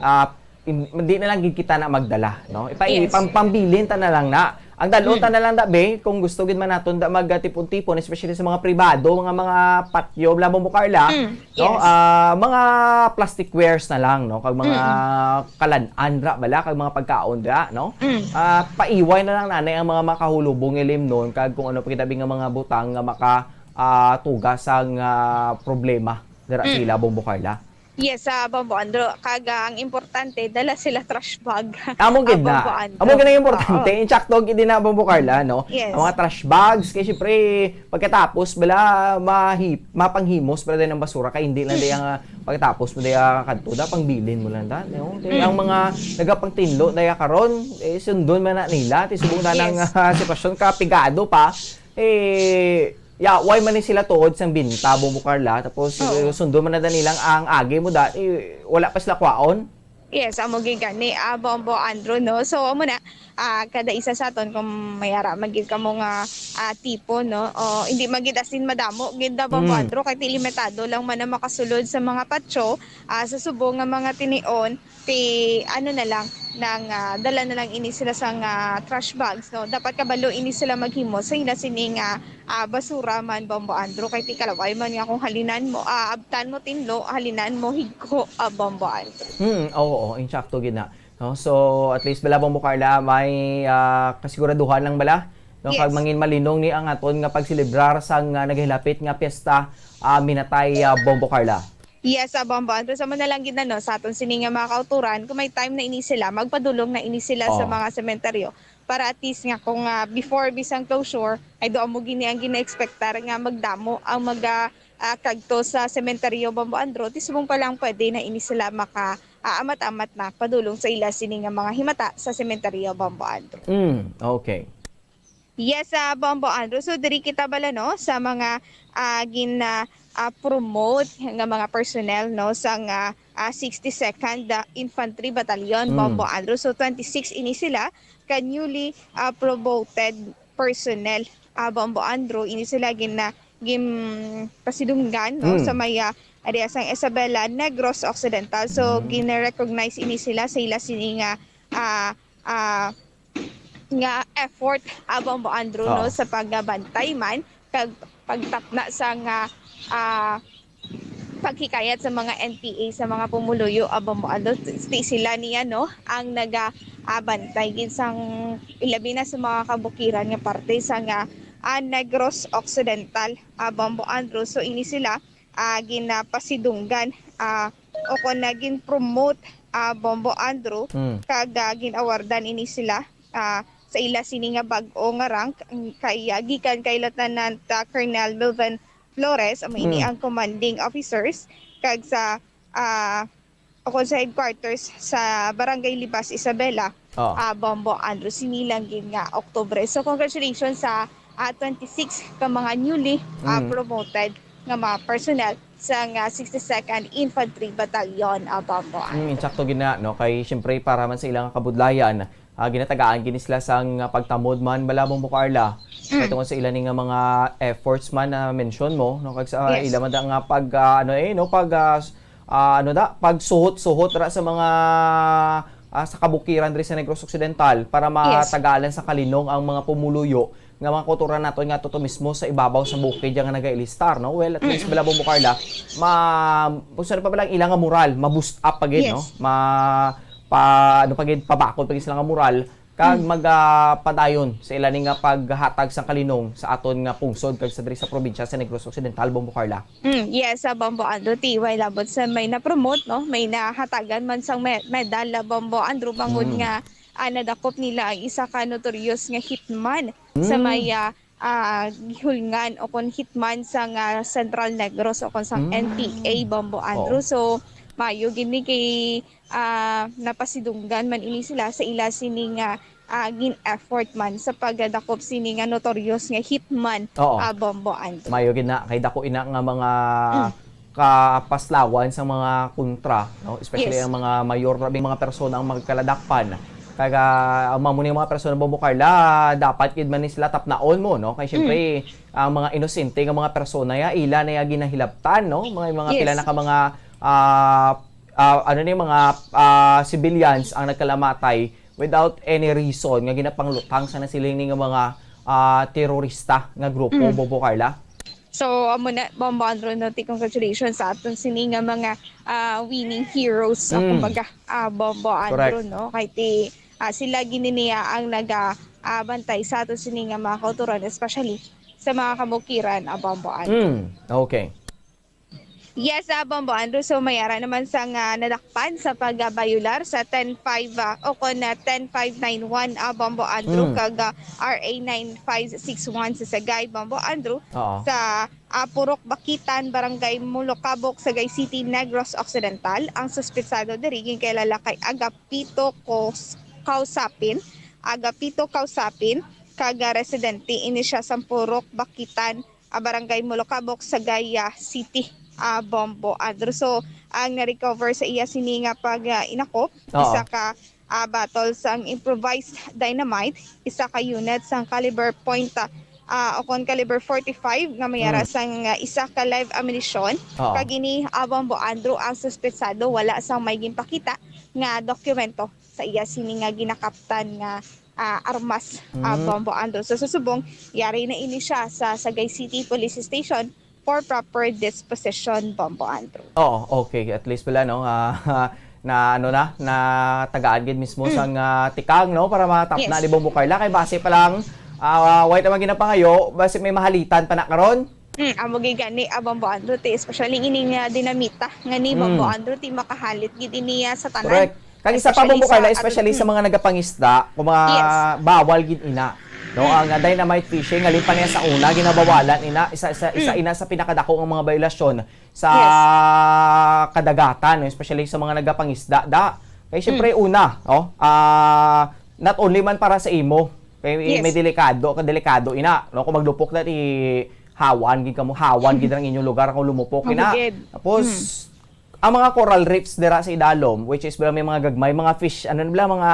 ah, in-, di na lang gid kita na magdala, no? Ipa-, Yes. pam-, pambilin ta na lang na. Ang dalo Mm. ta na lang da, be, kung gusto gid man naton da magtipon-tipon, especially sa mga pribado, mga, mga patio, bala, Bombo Carla, Mm. no? Yes. Ah, mga plasticwares na lang, no? Kag mga Mm-mm. kalan-an ra bala, kag mga pagkaon ra, no? Mm. Ah, paiway na lang nanay ang mga makahulubong nga limnon, kag kung ano pa kita bi nga mga butang nga maka, ah, tuga sang, ah, problema dira sa Mm. ila, Bombo Carla. Yes, ah, Bombo Andrew. Kag, ah, ang importante, dala sila trash bag. Amo gid Ah, na. Bombo Andrew. Amo gid ang importante. Oo. Insakto gid na, Bombo Carla, no? Yes. Ang mga trash bags, kay syempre, pagkatapos, bala, mahi-, mapanghimos, bala, din ang basura, kay hindi lang Mm. daya nga pagkatapos mo daya kadto, da, pangbilin mo lang, da, no? Kay Mm. ang mga nagapangtinlo, daya karon, eh, sundon man na nila, ti subong na Yes. ng, ah, sitwasyon, kapigado pa, eh, ya, why man ni sila tuod sang binta, Bombo Carla, tapos, Oo. eh, sundon man na da nilang ang agi mo, da, eh, wala pa sila kwaon. Yes, amo gid gani, ah, Bombo Andrew, no? So, amo na, ah, kada isa sa aton, kung may ara man gid kamo nga, ah, tipo, no? O, hindi man gid as in madamo gid na, Bombo Mm. Andrew, kay ti limitado lang man ang makasulod sa mga patyo, ah, sa subong nga mga tinion, ti, ano na lang, nang, ah, dala na lang ini sila sang, ah, trash bags, no? Dapat kabalo ini sila maghimo sa ila sini nga ah, basura man, Bombo Andrew, kay ti kalaway man nga kung halinan mo, ah, abtan mo tinlo, halinan mo higko, ah, Bombo Andrew. Hmm, oo, oo, insakto gid na. No? So, at least bala, Bombo Carla, may, ah, kasiguraduhan lang bala, no? Yes. Kag mangin malinong ni ang aton nga pagselebrar sang, ah, nagahilapit nga piyesta, ah, Minatay, ah, Bombo Carla. Yes, ah, Bombo Andrew, sa man na lang gid na, no, sa aton sini nga mga kauturan, kung may time na ini sila, magpadulong na ini sila sa Oo. mga sementeryo. Para at least nga kung, ah, before bisang closure, ay doon mo gini ang gina-expectar nga magdamo ang maga, ah, kagto sa sementeryo, Bombo Andrew, ti subong pa lang pwede na ini sila maka, ah, amat-amat na padulong sa ila sini nga mga himata sa sementeryo, Bombo Andrew. Mm, okay. Yes, ah, Bombo Andrew. So, diri kita bala, no, sa mga, ah, gin, ah, ah, promote nga mga personnel, no, sa nga, ah, sixty-second, ah, Infantry Battalion, Mm. Bombo Andrew. So, twenty-six ini sila ka newly, ah, promoted personnel, ah, Bombo Andrew. Ini sila gin, ah, gin pasidunggan, no, Mm. sa may, ah, area sang Isabela, Negros Occidental. So, Mm. gin-recognize ini sila sa ila sini nga, ah, ah, nga effort, ah, Bombo Andrew, no, Oo. sa pagbantay man kag pagtapna sa nga, ah, paghikayat sa mga N P A, sa mga pumuluyo, ah, Bombo Andrew. Ti sila niya, no, ang naga, ah, bantay gid sang ilabi na sa mga kabukiran nga parte sa nga, ah, Negros Occidental, ah, Bombo Andrew. So, ini sila, ah, ginapasidunggan, ah, o kon na gin-promote, ah, Bombo Andrew, Mm. kag, ah, gin-awardan ini sila, ah, sa ila sini nga bag-o nga rank, mm, kay, ah, gikan kay Lieutenant, ah, Colonel Melvin Flores, amo ini Mm. ang commanding officers, kag sa, ah, o kon sa headquarters sa Barangay Libas, Isabela, Oh. ah, Bombo Andrew, sini lang gid nga Oktubre. So, congratulations sa, ah, twenty-six ka mga newly, ah, Mm. promoted nga mga personnel sa nga sixty-second Infantry Battalion, ah, Bombo Andrew. Mm, insakto gid na, no? Kay, siyempre, para man sa ilang kabudlayan, ah, ginatagaan gini sila sang, ah, pagtamod man, bala, Bombo Carla. Mm. Kay tungod sa ila ni nga mga efforts man na mention mo, no? Kag sa Yes. ila man da nga pag, ah, ano, eh, no? Pag, ah, s-, ah, ano da, pagsuhot-suhot ra sa mga ah, sa kabukiran diri sa Negros Occidental para Yes. matagalan sa kalinong ang mga pumuluyo nga mga kultura naton nga tuto mismo sa ibabaw sa bukid nga nagailistar, no? Well, at least, Mm. bala, Bombo Carla, ma-, kung saan pa bala ang ilang nga moral, ma-boost up pa gid, Yes. no? Ma-, pa-, ano pa gid, pabakod pa gid sila nga moral, kag Mm. mag, ah, padayon sa ila ni nga paghatag sang kalinong sa aton nga pungsod kag sa diri sa probinsya sa Negros Occidental, Bombo Carla. Mm, yes, sa Bombo Andrew, ti way labot sa may na-promote, no? May nahatagan man sang me-, medal, ah, Bombo Andrew, bangod Mm. nga, ah, nadakop nila ang isa ka notorious nga hitman sa Mm. may, ah, ah, gihulngan o kon hitman sang, ah, Central Negros o kon sang Mm. N P A, Bombo Andrew. Oo. So, maayo gid ni kay, ah, napasidunggan man ini sila sa ila sini nga, ah, gin-effort man sa pagdakop sini nga notorious nga hitman, Oo. ah, Bombo Andrew. Mayo gid na, kay dako ina nga mga Mm. kapaslawan sa mga kontra, no? Especially Yes. ang mga mayor, grabe mga persona ang magkaladakpan. Kag, ah, ang mga, muna yung mga persona, Bombo Carla, dapat gid man ni sila tapnaon mo, no? Kay syempre, Mm. ang mga inosente nga mga persona, ya, ila na ya ginahilabtan, no? Mga, mga Yes. pila na ka mga, ah, ah, ano ni, mga, ah, civilians ang nagkalamatay without any reason nga ginapanglutang sa nasiling ni nga mga, ah, terorista nga grupo, Mm. Bombo Carla? So, amo na, Bombo Andrew, no, ti congratulations sa aton sini nga mga, ah, winning heroes, ah, Mm. kumbaga, ah, Bombo Andrew, Correct. no? Kay ti, ah, sila gid niya ang naga, ah, bantay sa aton sini nga mga kauturan, especially sa mga kabukiran, ah, Bombo Andrew. Mm, okay. Yes, ah, Bombo Andrew. So, may ara naman sang nadakpan sa pagbayular sa ten five, ah, o kon, ah, ten five nine one, ah, Bombo Andrew, Mm. kag, ah, R A nine five six one sa Sagay, Bombo Andrew, Oo. sa, ah, Purok Bakitan, Barangay Mulocabok, Sagay City, Negros Occidental. Ang suspetsado diri ginkilala kay Agapito Cos-, Causapin, Agapito Causapin, kag, ah, residente ini siya sa Purok Bakitan, ah, Barangay Mulocabok, Sagay City, ah, Bombo Andrew. So, ang na-recover sa iya sini nga pag, ah, inakop, Oo. isa ka, ah, bottle sang improvised dynamite, isa ka unit sang caliber point, ah, o kon caliber forty-five nga may ara Mm. sang, ah, isa ka live ammunition. Oo. Kag ini, ah, Bombo Andrew, ang suspetsado wala sang may ginpakita nga dokumento sa iya sini nga ginakaptan nga, ah, armas, ah, Mm. Bombo Andrew. So, sa subong, yari na ini siya sa Sagay City Police Station for proper disposition, Bombo Andrew. Oo, okay. At least pala, no, ah, na, ano na, na tagaan gid mismo Mm. sang, ah, tikang, no, para matapna Yes. ni Bombo Carla. Kay base pa lang, ah, way ta man ginapangayo, base may mahalitan pa na karon? Mm, amo gid gani, ah, Bombo Andrew, ti, especially ini nga dinamita nga ni Mm. Bombo Andrew, ti makahalit gid ini, ah, sa tanan. Correct. Kag isa pa, Especially Bombo Carla, sa especially sa atong mga nagapangisda, kung mga Yes. bawal gid ina, no? Mm. Ang, ah, dynamite fishing, halin pa niya sa una, ginabawalan ina, isa, isa, isa Mm. ina sa pinakadako nga mga biolasyon sa Yes. kadagatan, no? Especially sa mga nagapangisda, da. Kay syempre, Mm. una, no? Ah, not only man para sa imo, kay Yes. may delikado, kadelikado ina, no? Kung maglupok na, ti hawan gid kamo, hawan gid ang inyong lugar kung lumupok ina. Mabugid. Tapos, Mm. ang mga coral reefs dira sa idalom, which is may mga gagmay, mga fish, ano nila, mga,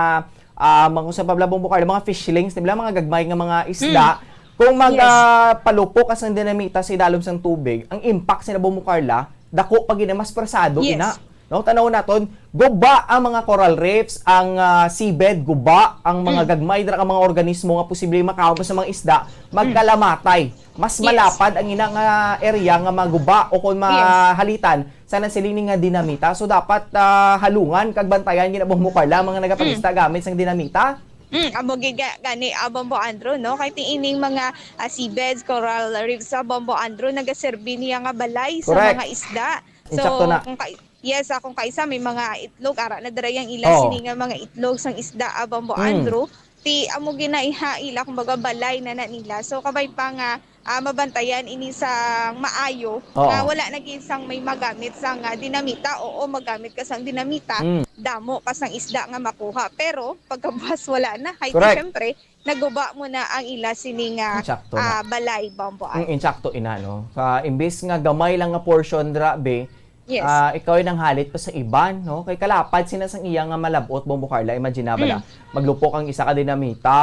ah, mga, kung sa pabla, Bombo Carla, mga fishlings, nila, mga gagmay nga mga isda. Mm. Kung mag, Yes. ah, palupok ka sang dinamita sa idalom sang tubig, ang impact sila, Bombo Carla, dako pa gid, mas persado Yes. ina. No, tanaw naton, guba ang mga coral reefs, ang, ah, seabed, guba ang mga Mm. gagmay dira ka mga organismo nga posible makaon pa sa mga isda, Mm. magkalamatay. Mas Yes. malapad ang ina nga area nga maguba o kung Yes. mahalitan sa nasiling ni nga dinamita. So, dapat, ah, halungan kag bantayan gid, Bombo Carla, ang mga nagapangista Mm. gamit sang dinamita. Mm, amo gid ga-, gani, ah, Bombo Andrew, no? Kay ti ining mga, ah, seabeds, coral reefs sa Bombo Andrew, nagaserbi niya nga balay sa Correct. mga isda. So, Insakto na. kung kay-, yes, ah, kung kaisa may mga itlog, ara na dira yang ila Oo. sini nga mga itlog sang isda, ah, Bombo Mm. Andrew. Ti amo gid na iha ila, kumbaga, balay na na nila. So, kabay pa nga, ah, mabantayan ini sang maayo, Oo. nga wala na gid sang may magamit sang, ah, dinamita. Oo, magamit ka sang dinamita, Mm. damo ka sang isda nga makuha. Pero, pagkabuas, wala na. Hay, Correct. Siyempre, naguba mo na ang ila sini nga, Insakto na. ah, balay, Bombo Mm, Andrew. Insakto ina, no? Sa, imbis nga gamay lang nga portion dira, be, Yes. ah, ikaw ay nanghalit pa sa iban, no? Kay kalapad sina sang iya nga malab-ot, Bombo Carla, imagine na bala. Mm. Maglupok ang isa ka dinamita,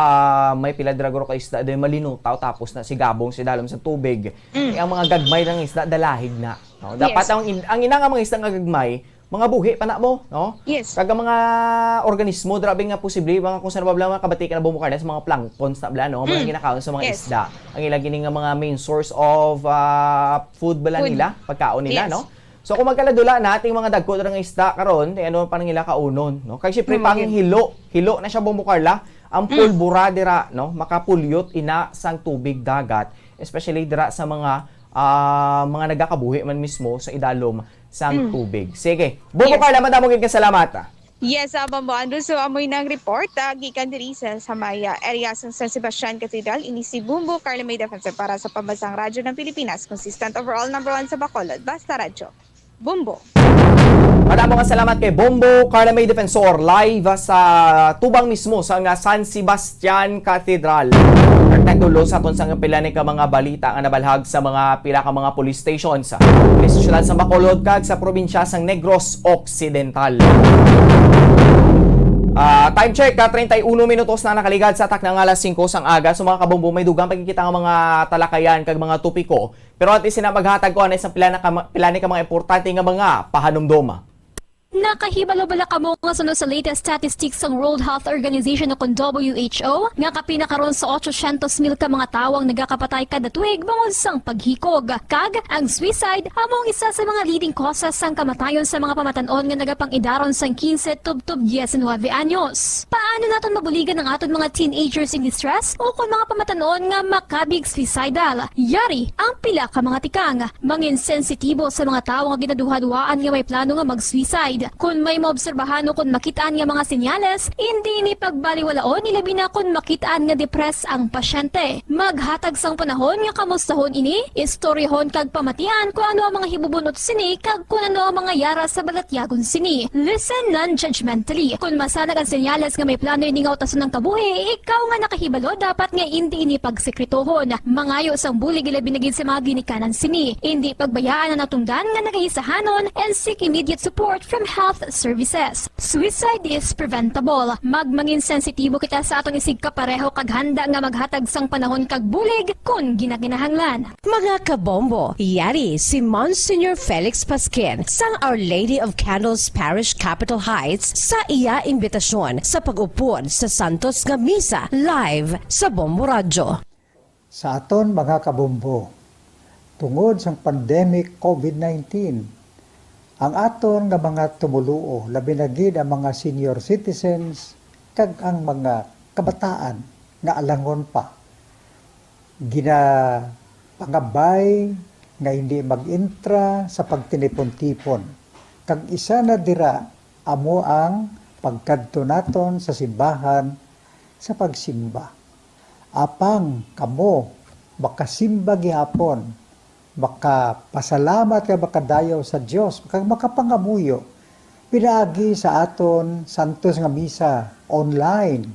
may pila dira guro ka isda, di malinutaw, tapos na si gabong si dalom sa tubig. Mm. Eh, ang mga gagmay lang isda, dalahig na, no? Dapat Yes. ang in-, ang ina nga mga isda nga gagmay, mga buhi pa na mo, no? Yes. Kag ang mga organismo, grabe nga posible, mga kung saan ba, mga kabati ka na, Bombo Carla, sa mga planktons na bala, no? Mga Mm. ginakaon sa mga Yes. isda. Ang ila gini nga mga main source of, ah, food bala Food. nila, pagkaon nila, Yes. no? So, kung magkaladula na ating mga dagko nga isda karon, eh, ano pa nang ila kaunon, no? Kay syempre, Mm, pang yun. hilo, hilo na siya, Bombo Carla, ang Mm. pulbura dira, no? Makapulyot ina sang tubig dagat, especially dira sa mga, ah, mga nagakabuhi man mismo sa idalom sang Mm. tubig. Sige. Bombo Yes. Carla, madamo gid nga salamat, ah. Yes, ah, Bombo Andrew. So, amoy nang report, ah, gikan diri sa, sa may, ah, area sa San Sebastian Cathedral. Ini si Bombo Carla May Defensor para sa Pambansang Radyo ng Pilipinas, consistent overall number one sa Bacolod. Basta Radyo. Bombo. Madamo nga salamat kay Bombo Carla May Defensor, live, ah, sa tubang mismo sa nga San Sebastian Cathedral. Kag nagdulo sa aton sang pila ni ka mga balita nga nabalhag sa mga pila ka mga police stations sa syudad sa Bacolod kag sa probinsya sang Negros Occidental. Ah, time check, ka treinta y uno minutos na nakaligad sa takna nga alas singko sang aga. So, mga kabombo, may dugang pagkikita nga mga talakayan kag mga topiko. Pero antes sina maghatag ko anay sa pila na ka, pila ni ka mga importante nga mga pahanumdom. Nakahibalo bala kamo nga suno sa latest statistics sang World Health Organization o kon W H O nga kapin na karon sa otsosyentos mil ka mga tawo ang nagakapatay kada tuig bangod sang paghikog? Kag ang suicide amo ang isa sa mga leading causes sang kamatayon sa mga pamatan-on nga nagapang-idaron sang quince tubtob diecinuebe anyos. Paano naton mabuligan ang aton mga teenagers in distress o kon mga pamatan-on nga makabig suicidal? Yari ang pila ka mga tikang. Mangin sensitibo sa mga tawo nga ginaduhaduhaan nga may plano nga mag-suicide. Kon may maobserbahan o kon makit-an nga mga senyales, indi ini pagbaliwalaon, ilabi na kon makit-an nga depressed ang pasyente. Maghatag sang panahon nga kamustahon ini, istoryahon kag pamatian kon ano ang mga hibubun-ot sini kag kon ano ang mga yara sa balatyagon sini. Listen non-judgmentally. Kon masanag ang senyales nga may plano ini nga utason ang kabuhi, ikaw nga nakahibalo dapat nga indi ini pagsekretohon. Mangayo sang bulig ilabi na gid sa mga ginikanan sini. Indi pagbayaan ang natungdan nga nagahisahanon and seek immediate support from health services. Suicide is preventable. Magmangin sensitibo kita sa aton isigkapareho kag handa nga maghatag sang panahon kag bulig kon ginakinahanglan. Mga kabombo, yari si Monsignor Felix Pasquin sang Our Lady of Candles Parish, Capitol Heights, sa iya imbitasyon sa pag-upod sa Santos nga Misa live sa Bombo Radyo. Sa aton mga kabombo, tungod sang pandemic COVID nineteen, ang aton nga mga tumoluo, labi na gid ang mga senior citizens kag ang mga kabataan nga alangon pa, ginapangabay nga hindi mag-intra sa pagtinipon-tipon, kag isa na dira amo ang pagkadto naton sa simbahan sa pagsimba. Apang kamo makasimba gihapon, makapasalamat kag makadayaw sa Dios, kag makapangamuyo pinaagi sa aton santos nga misa online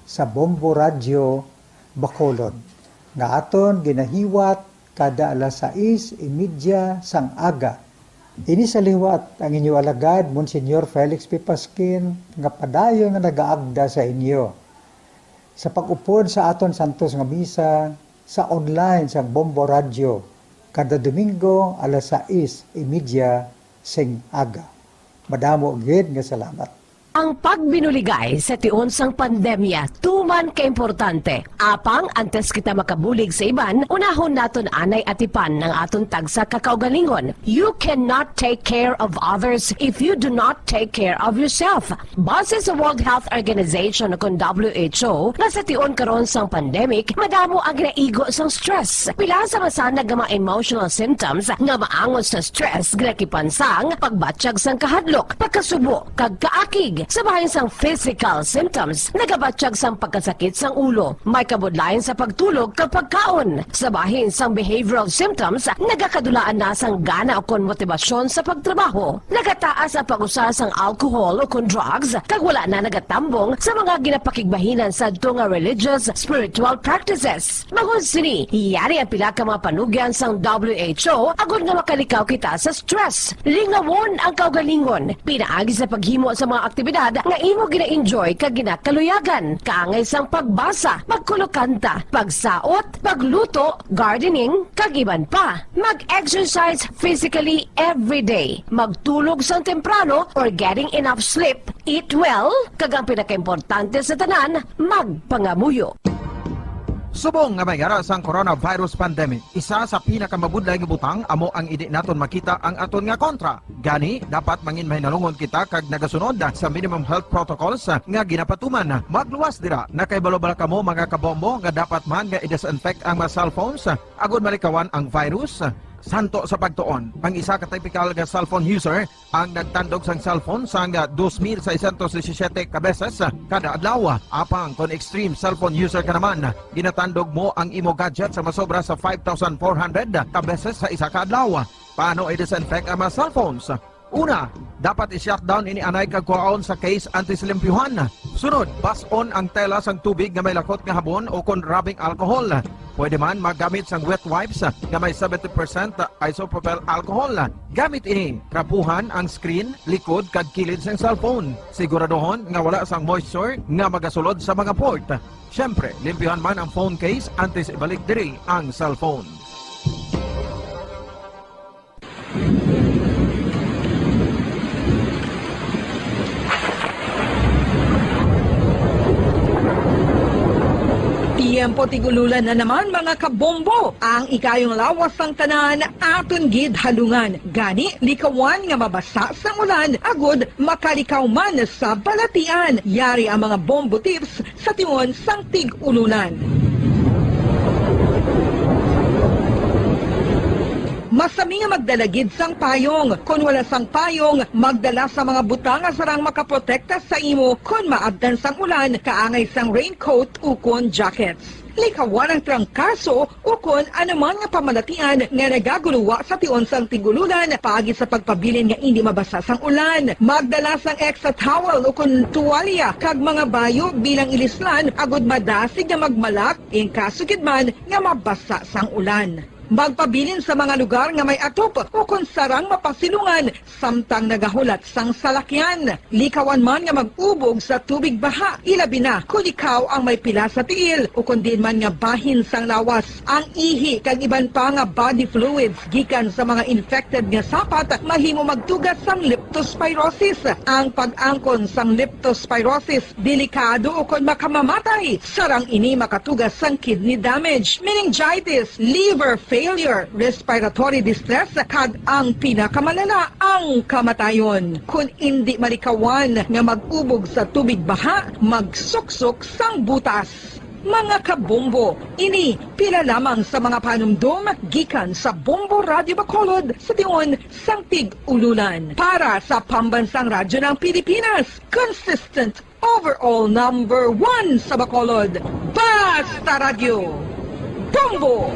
sa Bombo Radyo Bacolod, nga aton ginahiwat kada alas sais y media sang aga. Ini sa liwat ang inyo alagad, Monsignor Felix P. Pasquin, nga padayon nga nagaagda sa inyo sa pag-upod sa aton santos nga misa sa online sang Bombo Radyo kada Domingo alas sais y media sing aga. Madamo gid nga salamat. Ang pagbinuligay sa tion sang pandemya tuman ka importante. Apang antes kita makabulig sa iban, unahon naton anay atipan ang aton tagsa ka kaugalingon. You cannot take care of others if you do not take care of yourself. Base sa World Health Organization o kon W H O, nga sa tion karon sang pandemic, madamo ang ginaigo sang stress. Pila sa masanag nga mga emotional symptoms nga maangot sa stress ginakipan sang pagbatyag sang kahadlok, pagkasubo, kag kaakig. Sa bahin sang physical symptoms, nagabatyag sang pagkasakit sang ulo, may kabudlayan sa pagtulog kag pagkaon. Sa bahin sang behavioral symptoms, nagakadulaan na sang gana ukon motibasyon sa pagtrabaho. Nagataas ang pag-usa sang alcohol ukon drugs, kag wala na nagatambong sa mga ginapakigbahinan sadto nga religious, spiritual practices. Bangod sini, yari ang pila ka mga panugyan sang W H O agod nga makalikaw kita sa stress. Lingawon ang kaugalingon pinaagi sa paghimo sa mga aktibidad aktibidad nga imo gina-enjoy kag ginakaluyagan, kaangay sang pagbasa, pagkulokanta, pagsaot, pagluto, gardening, kag iban pa. Mag-exercise physically every day. Magtulog sang temprano or getting enough sleep. Eat well, kag ang pinakaimportante sa tanan, magpangamuyo. Subong nga may ara sang coronavirus pandemic, isa sa pinakamabudlay nga butang amo ang hindi naton makita ang aton nga kontra. Gani, dapat mangin mahinalungon kita kag nagasunod sa minimum health protocols nga ginapatuman. Magluwas dira, nakahibalo bala kamo, mga kabombo, nga dapat man nga i-disinfect ang mga cellphones agod malikawan ang virus? Santo sa pagtuon, ang isa ka typical nga cellphone user ang nagtandog sang cellphone sang dos mil seiscientos disisiete ka beses kada adlaw. Apang kon extreme cellphone user ka naman, ginatandog mo ang imo gadget sa masobra sa five thousand four hundred ka beses sa isa ka adlaw. Paano i-disinfect ang mga cellphones? Una, dapat i-shutdown ini anay kag kuhaon sa case antes limpyuhan. Sunod, bas-on ang tela sang tubig nga may lakot nga habon o kon rubbing alcohol. Pwede man maggamit sang wet wipes nga may seventy percent isopropyl alcohol. Gamit ini, trapuhan ang screen, likod, kag kilid sang cellphone. Siguraduhon nga wala sang moisture nga magasulod sa mga port. Siyempre, limpyuhan man ang phone case antes ibalik diri ang cellphone. Tiyempo tig-ululan na naman, mga kabombo. Ang ikayong lawas sang tanan aton gid halungan. Gani, likawan nga mabasa sang ulan agud makalikaw man sa balatian. Yari ang mga bombo tips sa tion sang tig-ululan. Masami nga magdala gid sang payong. Kon wala sang payong, magdala sa mga butang nga sarang makaprotekta sa imo kon maabtan sang ulan, kaangay sang raincoat ukon jackets. Likawan ang trangkaso ukon anuman nga pamalatian nga nagaguluwa sa tion sang tig-ululan paagi sa pagpabilin nga indi mabasa sang ulan. Magdala sang extra towel ukon tuwalya kag mga bayo bilang ilislan agud madasig nga magmalak in kaso gid man nga mabasa sang ulan. Magpabilin sa mga lugar nga may atop ukon sarang mapasilungan samtang nagahulat sang salakyan. Likawan man nga mag-ubog sa tubig baha, ilabi na kon ikaw ang may pila sa tiil ukon diin man nga bahin sang lawas. Ang ihi kag iban pa nga body fluids gikan sa mga infected nga sapat mahimo magtuga sang leptospirosis. Ang pag-angkon sang leptospirosis delikado ukon makamamatay. Sarang ini makatuga sang kidney damage, meningitis, liver failure, respiratory distress, kag ang pinakamalala, ang kamatayon. Kon indi malikawan nga mag-ubog sa tubig baha, magsuksok sang butas. Mga kabombo, ini pila lamang sa mga panumdom gikan sa Bombo Radyo Bacolod sa tion sang tig-ululan. Para sa Pambansang Radyo ng Pilipinas, consistent overall number one sa Bacolod, Basta Radyo, Bombo!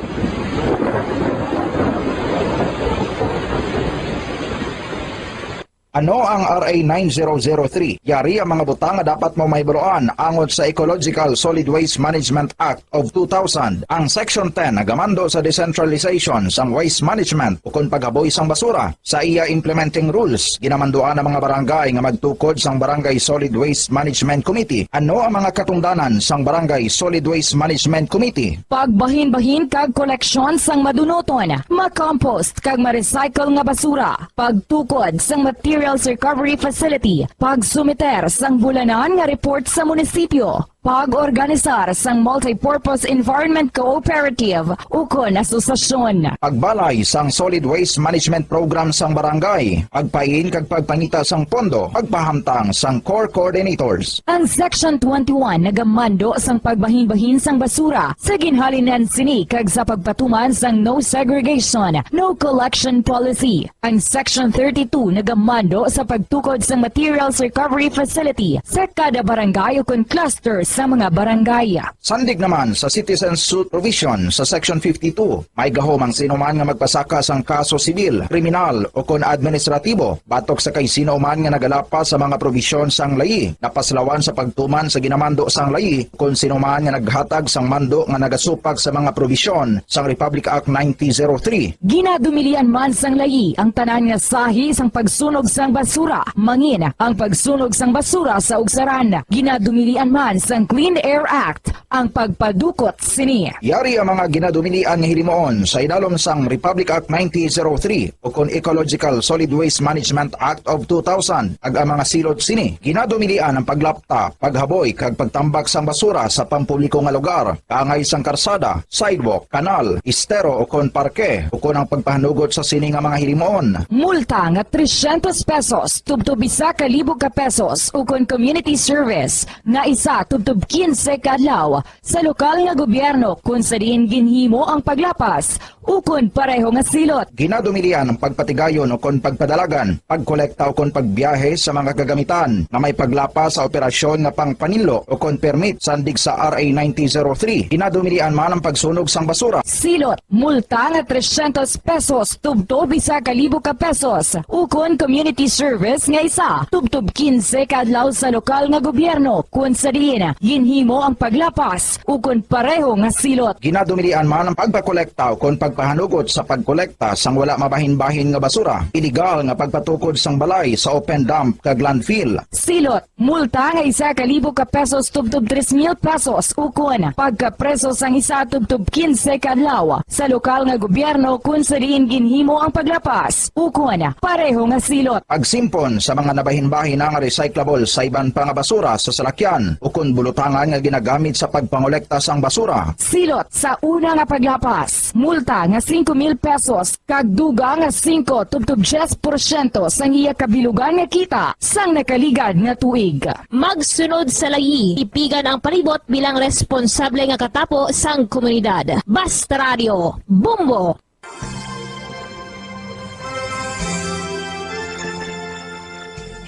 Ano ang R A nine zero zero three? Yari ang mga butang nga dapat mo mahibaluan angot sa Ecological Solid Waste Management Act of two thousand. Ang Section ten nagamando sa decentralization sang waste management ukon paghaboy sang basura. Sa iya implementing rules, ginamanduan ang mga barangay nga magtukod sang Barangay Solid Waste Management Committee. Ano ang mga katungdanan sang Barangay Solid Waste Management Committee? Pagbahinbahin kag koleksyon sang madunuton, ma-compost kag ma-recycle nga basura, pagtukod sang materials recovery facility, pagsumiter sang bulanan nga report sa munisipyo, pag-organisar sang multipurpose environment cooperative ukon asosasyon. Pagbalay sang Solid Waste Management Program sang barangay, pagpain kag pagpangita sang pondo, pagpahamtang sang core coordinators. Ang Section twenty-one nagamando sang pagbahinbahin sang basura sa ginhalinan sini kag sa pagpatuman sang no segregation, no collection policy. Ang Section thirty-two nagamando sa pagtukod sang materials recovery facility sa kada barangay ukon cluster sa mga barangay. Sandig naman sa citizen suit provision sa Section fifty-two, may gahom ang sinuman nga magpasaka sang kaso sibil, kriminal, o kon administratibo batok sa kay sino man nga nagalapas sa mga probisyon sang layi, napaslawan sa pagtuman sa ginamando sang layi, kon sino man nga naghatag sang mando nga nagasupak sa mga probisyon sang Republic Act nineteen oh three. Ginadumilian man sang layi ang tanan nga sahi sang pagsunog sang basura, mangin ang pagsunog sang basura sa ugsaran. Ginadumilian man sang Clean Air Act ang pagpadukot sini. Yari ang mga ginadumilian nga hilimuon sa idalom sang Republic Act nineteen oh three o kon Ecological Solid Waste Management Act of two thousand, kag ang mga silot sini. Ginadumilian ang paglapta, paghaboy, kag pagtambak sang basura sa pampubliko nga lugar, kaangay sang karsada, sidewalk, kanal, estero, o kon parke, o kon ang pagpahanugot sa sini nga mga hilimuon. Multa nga trescientos pesos tubtob isa ka libo ka pesos, o kon community service nga isa tubtob quince ka adlaw sa lokal nga gobyerno kon sa diin ginhimo ang paglapas, ukon pareho nga silot. Ginadumilian ang pagpatigayon ukon pagpadalagan, pagkolekta ukon pagbiyahe sa mga kagamitan nga may paglapas sa operasyon nga pangpaninlo ukon permit sandig sa R A nineteen oh three. Ginadumilian man ang pagsunog sang basura. Silot, multa nga trescientos pesos tubtob isa ka libo ka pesos, ukon community service nga isa tubtob quince ka adlaw sa lokal nga gobyerno, kun sa diin ginhimo ang paglapas ukon pareho nga silot. Ginadumilian man ang pagpakolekta ukon pagpahanugot sa pagkolekta sang wala mabahin-bahin nga basura, iligal nga pagpatukod sang balay sa open dump kag landfill. Silot, multa nga isa ka libo ka pesos tubtob tres mil pesos ukon pagkapreso sang isa tubtob quince ka adlaw sa lokal nga gobyerno kun sa diin ginhimo ang paglapas ukon pareho nga silot. Pagsimpon sa mga nabahin-bahin nga recyclable sa iban pa nga basura sa salakyan ukon bulutangan nga ginagamit sa pagpangolekta sang basura. Silot sa una nga paglapas, multa nga singko mil pesos kag dugang nga singko tubtob diyes porsyento sang iya kabilugan nga kita sang nakaligad nga tuig. Magsunod sa layi, tipigan ang palibot bilang responsable nga katapo sang komunidad. Basta Radio, Bombo!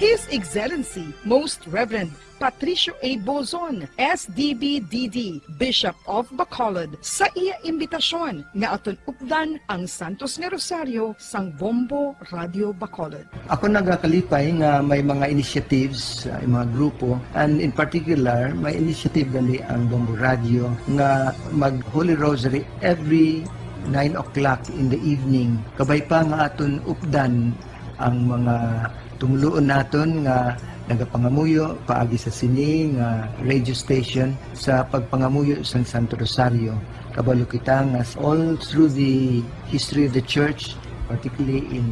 His Excellency Most Reverend Patricio A. Bozon, S D B D D, Bishop of Bacolod, sa iya imbitasyon nga aton updan ang Santos nga Rosario sang Bombo Radio Bacolod. Ako nagakalipay nga may mga initiatives, uh, mga grupo, and in particular, may initiative gali ang Bombo Radio nga mag Holy Rosary every nine o'clock in the evening. Kabay pa nga aton updan ang mga tumuluon naton nga nagapangamuyo paagi sa sini nga radio station sa pagpangamuyo sang Santo Rosario. Kabalo kita nga all through the history of the church, particularly in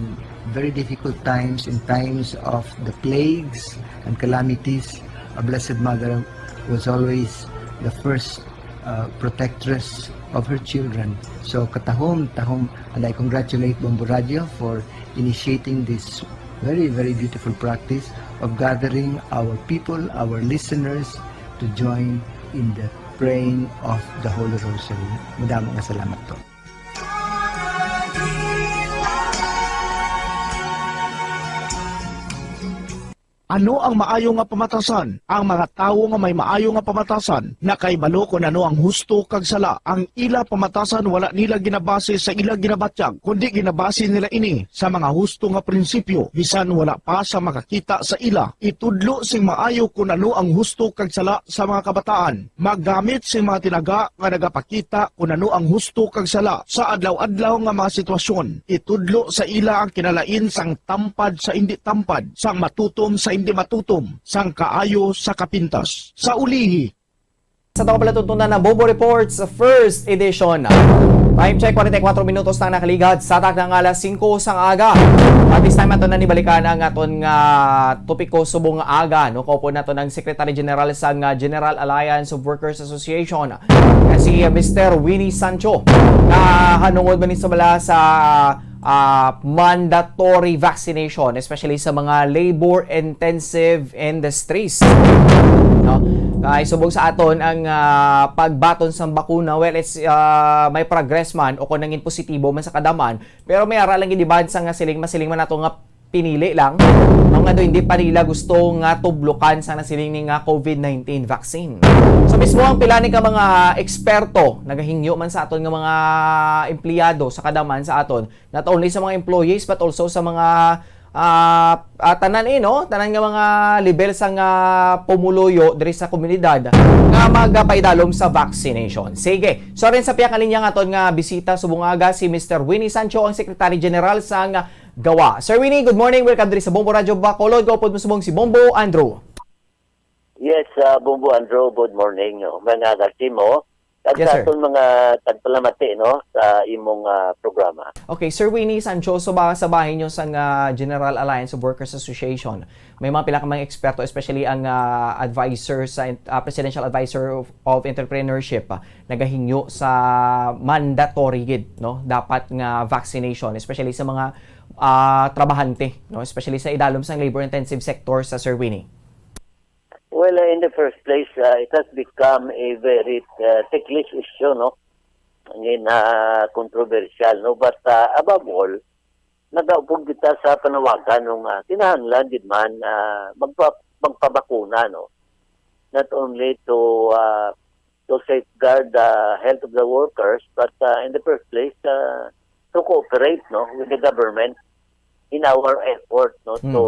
very difficult times, in times of the plagues and calamities, a Blessed Mother was always the first uh, protectress of her children. So katahom, tahom, and I congratulate Bombo Radio for initiating this very, very beautiful practice of gathering our people, our listeners, to join in the praying of the Holy Rosary. Madamo nga salamat po. Ano ang maayo nga pamatasan? Ang mga tawo nga may maayo nga pamatasan nakahibalo kon ano ang husto kag sala. Ang ila pamatasan wala nila ginabase sa ila ginabatyag, kundi ginabase nila ini sa mga husto nga prinsipyo, bisan wala pa sa makakita sa ila. Itudlo sing maayo kon ano ang husto kag sala sa mga kabataan. Maggamit sing mga tinaga nga nagapakita kon ano ang husto kag sala sa adlaw-adlaw nga mga sitwasyon. Itudlo sa ila ang kinalain sang tampad sa indi tampad, sang matutom sa indi matutom, sang kaayo sa kapintas. Sa ulihi, sa aton palatuntunan nga Bombo Reports First Edition. Time check, forty-four minutos na ang nakaligad sa takna nga alas singko sang aga. At this time, aton na ni balikan ang aton nga topiko subong nga aga, no? Kaupod naton ang Secretary General sang, ah, General Alliance of Workers Association, nga si, ah, Mister Winnie Sancho, nga hanungod man ni sa bala sa, ah, mandatory vaccination, especially sa mga labor-intensive industries. No? Kay subong sa aton ang, ah, pagbaton sang bakuna, well, it's, ah, may progress man o kung nangin positibo man sa kadam-an, pero may ara lang gid iban sa nga siling, masiling man nato nga pinili lang, no, nga daw hindi pa nila gusto nga tublukan sa nasiling ni nga COVID nineteen vaccine. So, mismo ang pila ni ka mga eksperto nagahingyo man sa aton nga mga empleyado sa kadaman sa aton, not only sa mga employees but also sa mga, ah, ah, tanan, eh, no, tanan nga mga level sa nga pumuluyo diri sa komunidad nga magapaidalom sa vaccination. Sige, so rin sa pihak nga linya nga aton nga bisita subong aga si Mister Winnie Sancho, ang Secretary General sang GAWA. Sir Winnie, good morning. Welcome diri sa Bombo Radyo Bacolod. Kaupod mo subong si Bombo Andrew. Yes, ah, Bombo Andrew, good morning. Oh, mga kasimo, at Yes, sa sir. aton mga tagpalamati, no, sa imong, ah, programa. Okay, Sir Winnie Sancho, so ba sa bahin nyo sa nga General Alliance of Workers Association, may mga pila ka mga eksperto, especially ang, ah, advisor sa, ah, Presidential Advisor of, of Entrepreneurship, ah, nagahingyo sa mandatory gid, no? Dapat nga vaccination, especially sa mga, ah, trabahante, no? Especially sa idalom sang labor-intensive sector sa, Sir Winnie. Well, uh, in the first place, uh, it has become a very, uh, ticklish issue, no? Ngin, uh, controversial, no? But, uh, above all, nagaupod kita sa panawagan nung, uh, kinahanglan gid man, uh, magpa-, magpabakuna, no? Not only to, uh, to safeguard the health of the workers, but, uh, in the first place, uh, to cooperate, no, with the government in our effort, no, Hmm. to,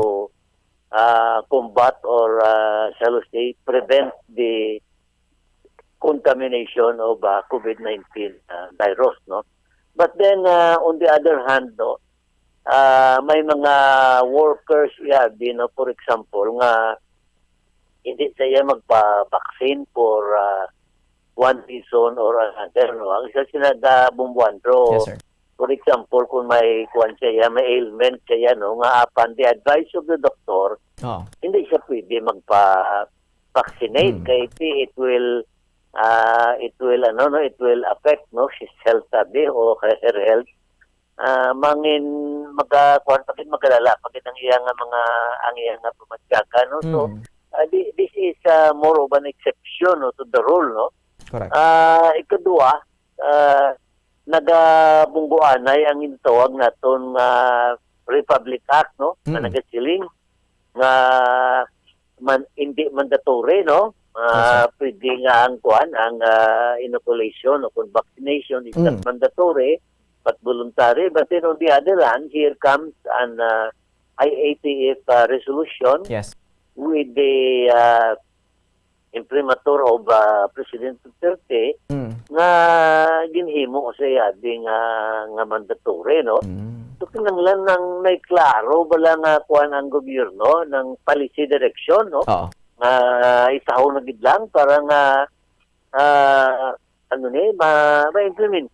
uh, combat or, uh, shall we say, prevent the contamination of, uh, COVID nineteen, uh, virus, no. But then, uh, on the other hand, no, uh, may mga workers, yeah, di, no, for example, nga hindi siya magpa-vaccine for, uh, one reason or another, no. Ang isa sila da Bombo Andrew, Yes, sir. for example, kung may kuwan siya, may ailment siya, no, nga apan the advice of the doctor, Oh. hindi siya pwede magpa-vaccinate Hmm. kay it, it will, ah, it will, ano, no, it will affect, no, his health, sabi, o her health. Ah, mangin, maga-, kuwan pa gid, magalala pa gid ang iya nga mga, ang iya nga pamansyaga, no? So, Hmm. ah, di-, this is, ah, more of an exception, no, to the rule, no? Correct. Ah, ikadua, ah, nagabungguanay ang gitawag naton nga Republic Act, no? Nga Mm. nagasiling nga man-, hindi mandatory, no? Yes, sir. Ah, pwede nga ang kuan, ang, ah, inoculation o kung vaccination is not Mm. mandatory but voluntary. But then on the other hand, here comes an, ah, I A T F, ah, resolution Yes. with the, ah, imprimatur of, ah, President Duterte Mm. nga ginhimo sa iya di nga, nga mandatory, no? Mm. So, kinahanglan nang may klaro bala nga kuwan ang gobyerno, ng policy direction, no? Oo. Nga isahon na gid lang para nga, ah, ano ni, ma-, ma-implement.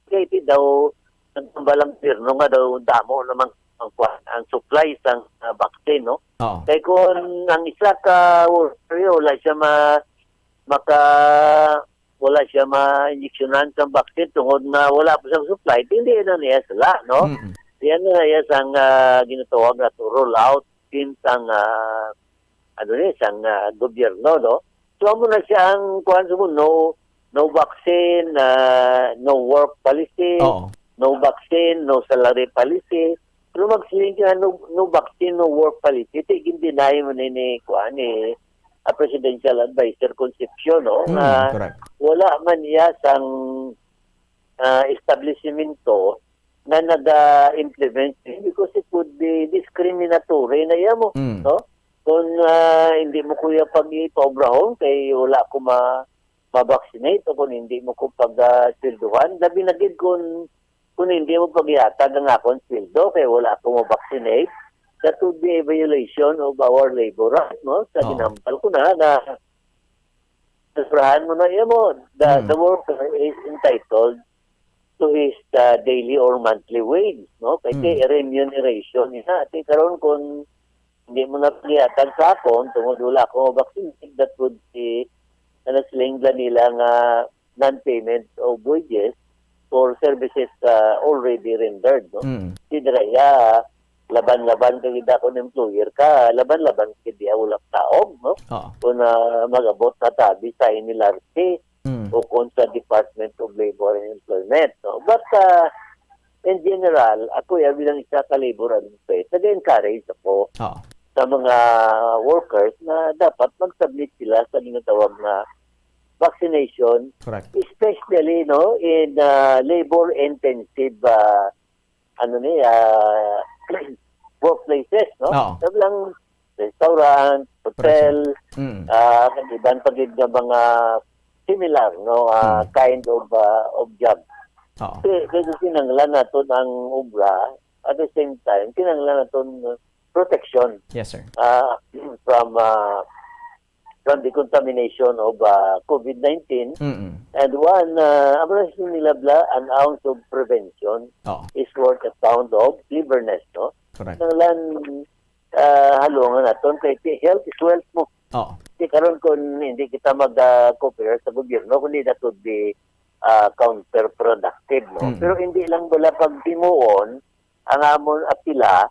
Kay di daw, nagtambal ang gobyerno nga daw damo naman ang kuwan, ang supply sang, ah, vaccine, no? Oo. Kay kung ang isa ka worker, wala siya ma-, maka-, wala siya ma-injeksyonan sa vaccine tungod nga wala pa siyang supply, hindi na niya sala, no? Mm-mm. Yan na iya sang, ah, ginatawag nga to roll out since ang, ah, ano ni, sang, ah, gobyerno, no? So, amo na siya ang kuwan sa mo, no, no vaccine, ah, no work policy, Oo. no vaccine, no salary policy. Pero magsiling ka, no, no vaccine, no work policy. Ti, gindinay mo ni, ni, kuwan, ni, ah, Presidential Advisor Concepcion, no? Hmm, Nga correct. wala man iya sang, ah, establishmento nga naga-implement, because it would be discriminatory na iya mo, Mm. no? Kung, ah, hindi mo kuya pag-ipaobrahon kay wala ko ma-, ma-vaccinate o kung hindi mo ko pag, ah, swelduhan, labi na gid kung, kung hindi mo pag-ihatag ang akong sweldo kay wala ako ma-vaccinate, that would be a violation of our labor rights, no? Sa Oo. ginhambal ko na, na Sobrahan mo na iya mo. The, Hmm. the worker is entitled to his, uh, daily or monthly wage, no? Kay Hmm. kay remuneration niya. Ti karon kung hindi mo na paghatag sa akon, tungod wala ako vaccinated, that would be, ano, sila nila nga non-payment of wages for services, uh, already rendered, no? Mm. Ti dira iya, laban-laban kay gid akon employer ka, laban-laban kay diha wala taog, no? Oo. Kung, ah, mag-abot na tabi sa N L R C Mm. o kung sa Department of Labor and Employment, no? But, ah, In general, ako ya bilang isa ka labor advocate, nag-encourage ako Oo. sa mga workers na dapat mag-submit sila sa ginatawag na vaccination, Correct. especially, no, in, ah, labor-intensive, ah, ano ni, ah, workplaces, no? Oo. Sabi lang, restaurant, hotel, Correct, sir. Mm. ah, kag iban pa gid nga mga similar, no, ah, Mm. kind of, ah, of job. Oo. Kay, kay kinahanglan naton ang obra, at the same time, kinahanglan naton protection, Yes, sir. ah, from, ah, from the contamination of, ah, covid nineteen. Mm-mm. And one, ah, amo na sila bala, an ounce of prevention Oo. is worth a pound of cleverness, no? Correct. Kinahanglan, ah, halungan naton kay ti-, health is wealth mo. Oo. Di karon kung hindi kita mag, ah, cooperate sa gobyerno, kundi that would be, ah, counterproductive, no? Mm. Pero hindi lang bala pag timuon ang amon apila,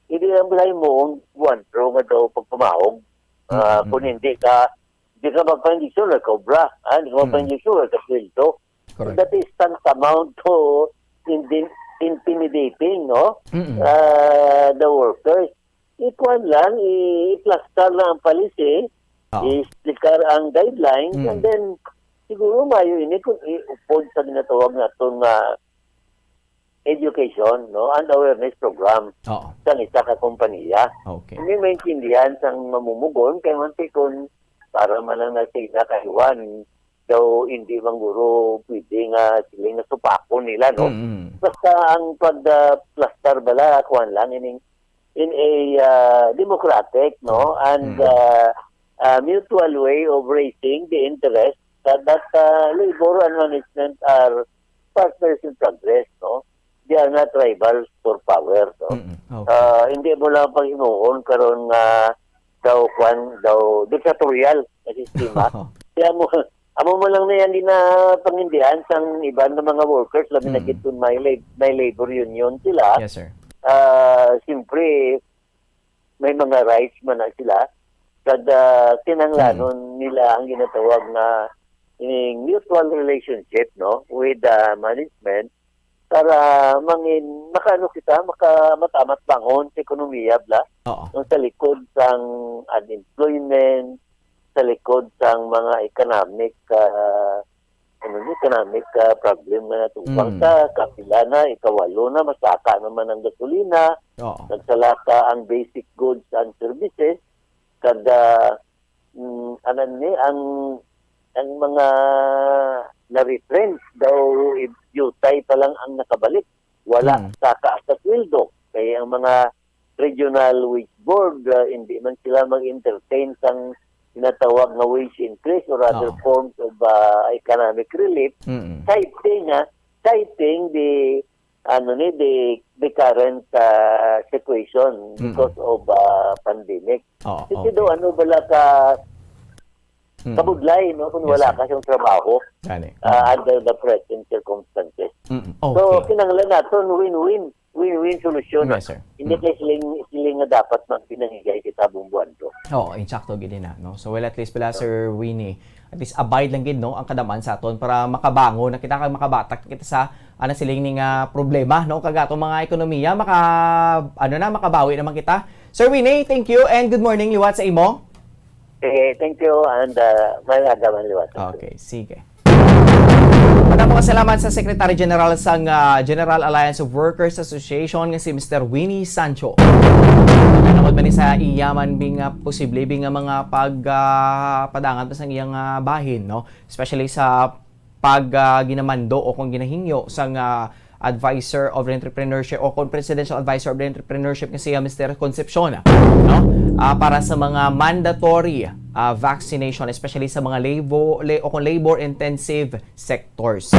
hindi lang bala himuon buwan, pero nga daw pagpamahog. Ah, Mm, kung mm. hindi ka, hindi ka magpa-injection, wala ka obra. Ah, hindi ka Mm. magpa-injection, wala ka sweldo. Correct. That is tantamount to inti-, intimidating, no? Mm-mm. Ah, the workers. Ikuan lang, i-, i-plaster lang ang policy, Oo. i-explicar ang guidelines, Mm. and then, siguro mayo ini kung iupod sa ginatawag naton nga education, no, and awareness program Oo. sang isa ka kompanya. Okay. Hindi maintindihan sang mamumugon, kay man si kun para man lang na sa isa ka iwan, daw hindi man guro pwede nga sila nga supakon nila, no? Mm-mm. Basta ang pag, ah, plastar bala, kuwan lang, ining, in a, ah, democratic, no? And, Mm. ah, ah, mutual way of raising the interest that, that, ah, labor and management are partners in progress, no? They are not rivals for power, no? Mm-mm. Okay. Ah, hindi mo lang pag-imuon karon nga daw, kwan, daw diktatorial nga sistema. Kaya mo, amo mo lang na yan din na pangindihan sang iban nga mga workers, labi na Mm. gid kung may lab-, may labor union sila. Yes, sir. Ah, siyempre, may mga rights man na sila. Kag, ah, kinahanglanon Mm. nila ang ginatawag nga ining mutual relationship, no, with the management para mangin-, makaano kita, maka-, matamat bangon sa ekonomiya, bla. Oo. Ang sa likod sang unemployment, sa likod sang mga economic, ah, ano ni, economic, ah, problem nga natubang Mm. sa kapila na, ikawalo na, masaka naman ang gasolina, Oo. nagsalaka ang basic goods and services, kag, ah, mm, anan ni, ang, ang mga na-retrench daw, i-, yutay pa lang ang nakabalik. Wala Mm. saka sa sweldo. Kaya ang mga regional wage board, ah, hindi man sila mag-entertain sang ginatawag nga wage increase or other Oo. forms of, ah, economic relief, Mm-mm. citing, ah, citing the, ano ni, the, the current, ah, situation Mm-mm. because of, ah, pandemic. Oo, Kasi okay. daw, ano bala ka Mm. kabudlay, no, kung Yes, wala sir. ka siyang trabaho, Gani. ah, Mm. under the present circumstances. Mm-mm. So, Okay. kinahanglan naton win-win. Win-win solusyon. Yes, sir. Hindi Mm. kay siling, siling nga dapat magpinangigay kita bumbuan to. Oo, insakto gid na, no? So, well, at least pala, So, Sir Winnie, at least abide lang gid, no, ang kadaman sa aton para makabangon na kita kag makabatak kita sa, ano, siling ni nga problema, no? Kag atong mga ekonomiya, maka-, ano na, makabawi naman kita. Sir Winnie, thank you and good morning liwat sa imo. Eh, thank you and, uh, may aga man liwat. Okay, sige. Madamo nga salamat sa Secretary General sang, ah, General Alliance of Workers Association nga si Mister Winnie Sancho. Tungod man ni sa iya man bing, ah, posible bing, ah, mga pag, ah, padangat pa sang iyang, ah, bahin, no? Especially sa pag, ah, ginamando o kung ginahingyo sang, ah, Advisor of Entrepreneurship o kung Presidential Advisor of Entrepreneurship nga siya, Mister Concepcion, no? Ah, para sa mga mandatory, ah, vaccination, especially sa mga labo-, la-, o kung labor-intensive sectors.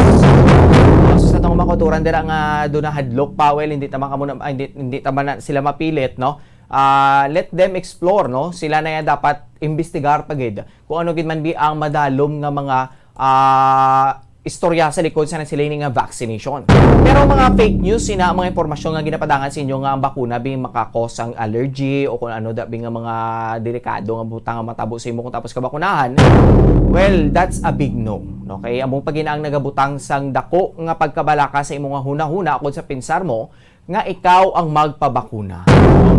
So, sa atong mga kauturan dira nga duna hadlok pa, well, hindi ta man kamo na, ah, hindi, hindi ta man na sila mapilit, no? Ah, let them explore, no? Sila na yan dapat imbestigar pa gid kung ano gid man bi ang madalom nga mga, ah, istorya sa likod sa nasiling nga vaccination. Pero mga fake news, sina ang mga impormasyon nga ginapadangat sa inyo nga ang bakuna bi makakos ang allergy o kung ano dabi nga mga delikado nga butang nga matabo sa imo kung tapos ka bakunahan, well, that's a big no. Okay, among paginaang nagabutang sang dako nga pagkabalaka sa imo nga hunahuna kung sa pinsar mo nga ikaw ang magpabakuna.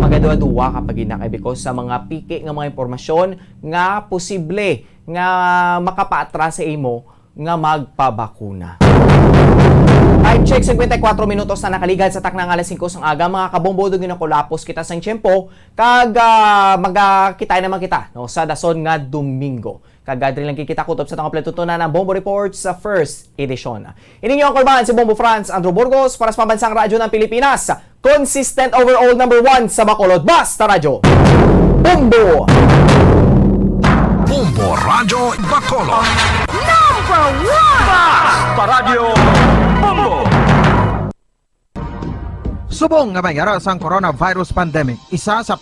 Magaduwa-duwa ka pagina kay because sa mga piki nga mga impormasyon nga posible nga makapaatras sa imo nga magpabakuna. Time check, singkwenta y kuwatro minutos na nakaligad sa takna nga alas singko sang aga. Mga kabombo, do ginakulapos kita sang tiyempo, kag ah, magakita naman kita, no, sa dason nga Domingo. Kag adri lang kita kutob sa tang kompleto tunan ang Bombo Report sa first edition. Ini inyo ang Korban, si Bombo Franz Andrew Burgos para sa Pambansang Radyo ng Pilipinas. Consistent overall number one sa Bacolod. Basta Radyo Bombo! Bombo Radyo Bacolod. Number one! Paradyo Bombo! Subong nga may ara sang coronavirus pandemic, isa sa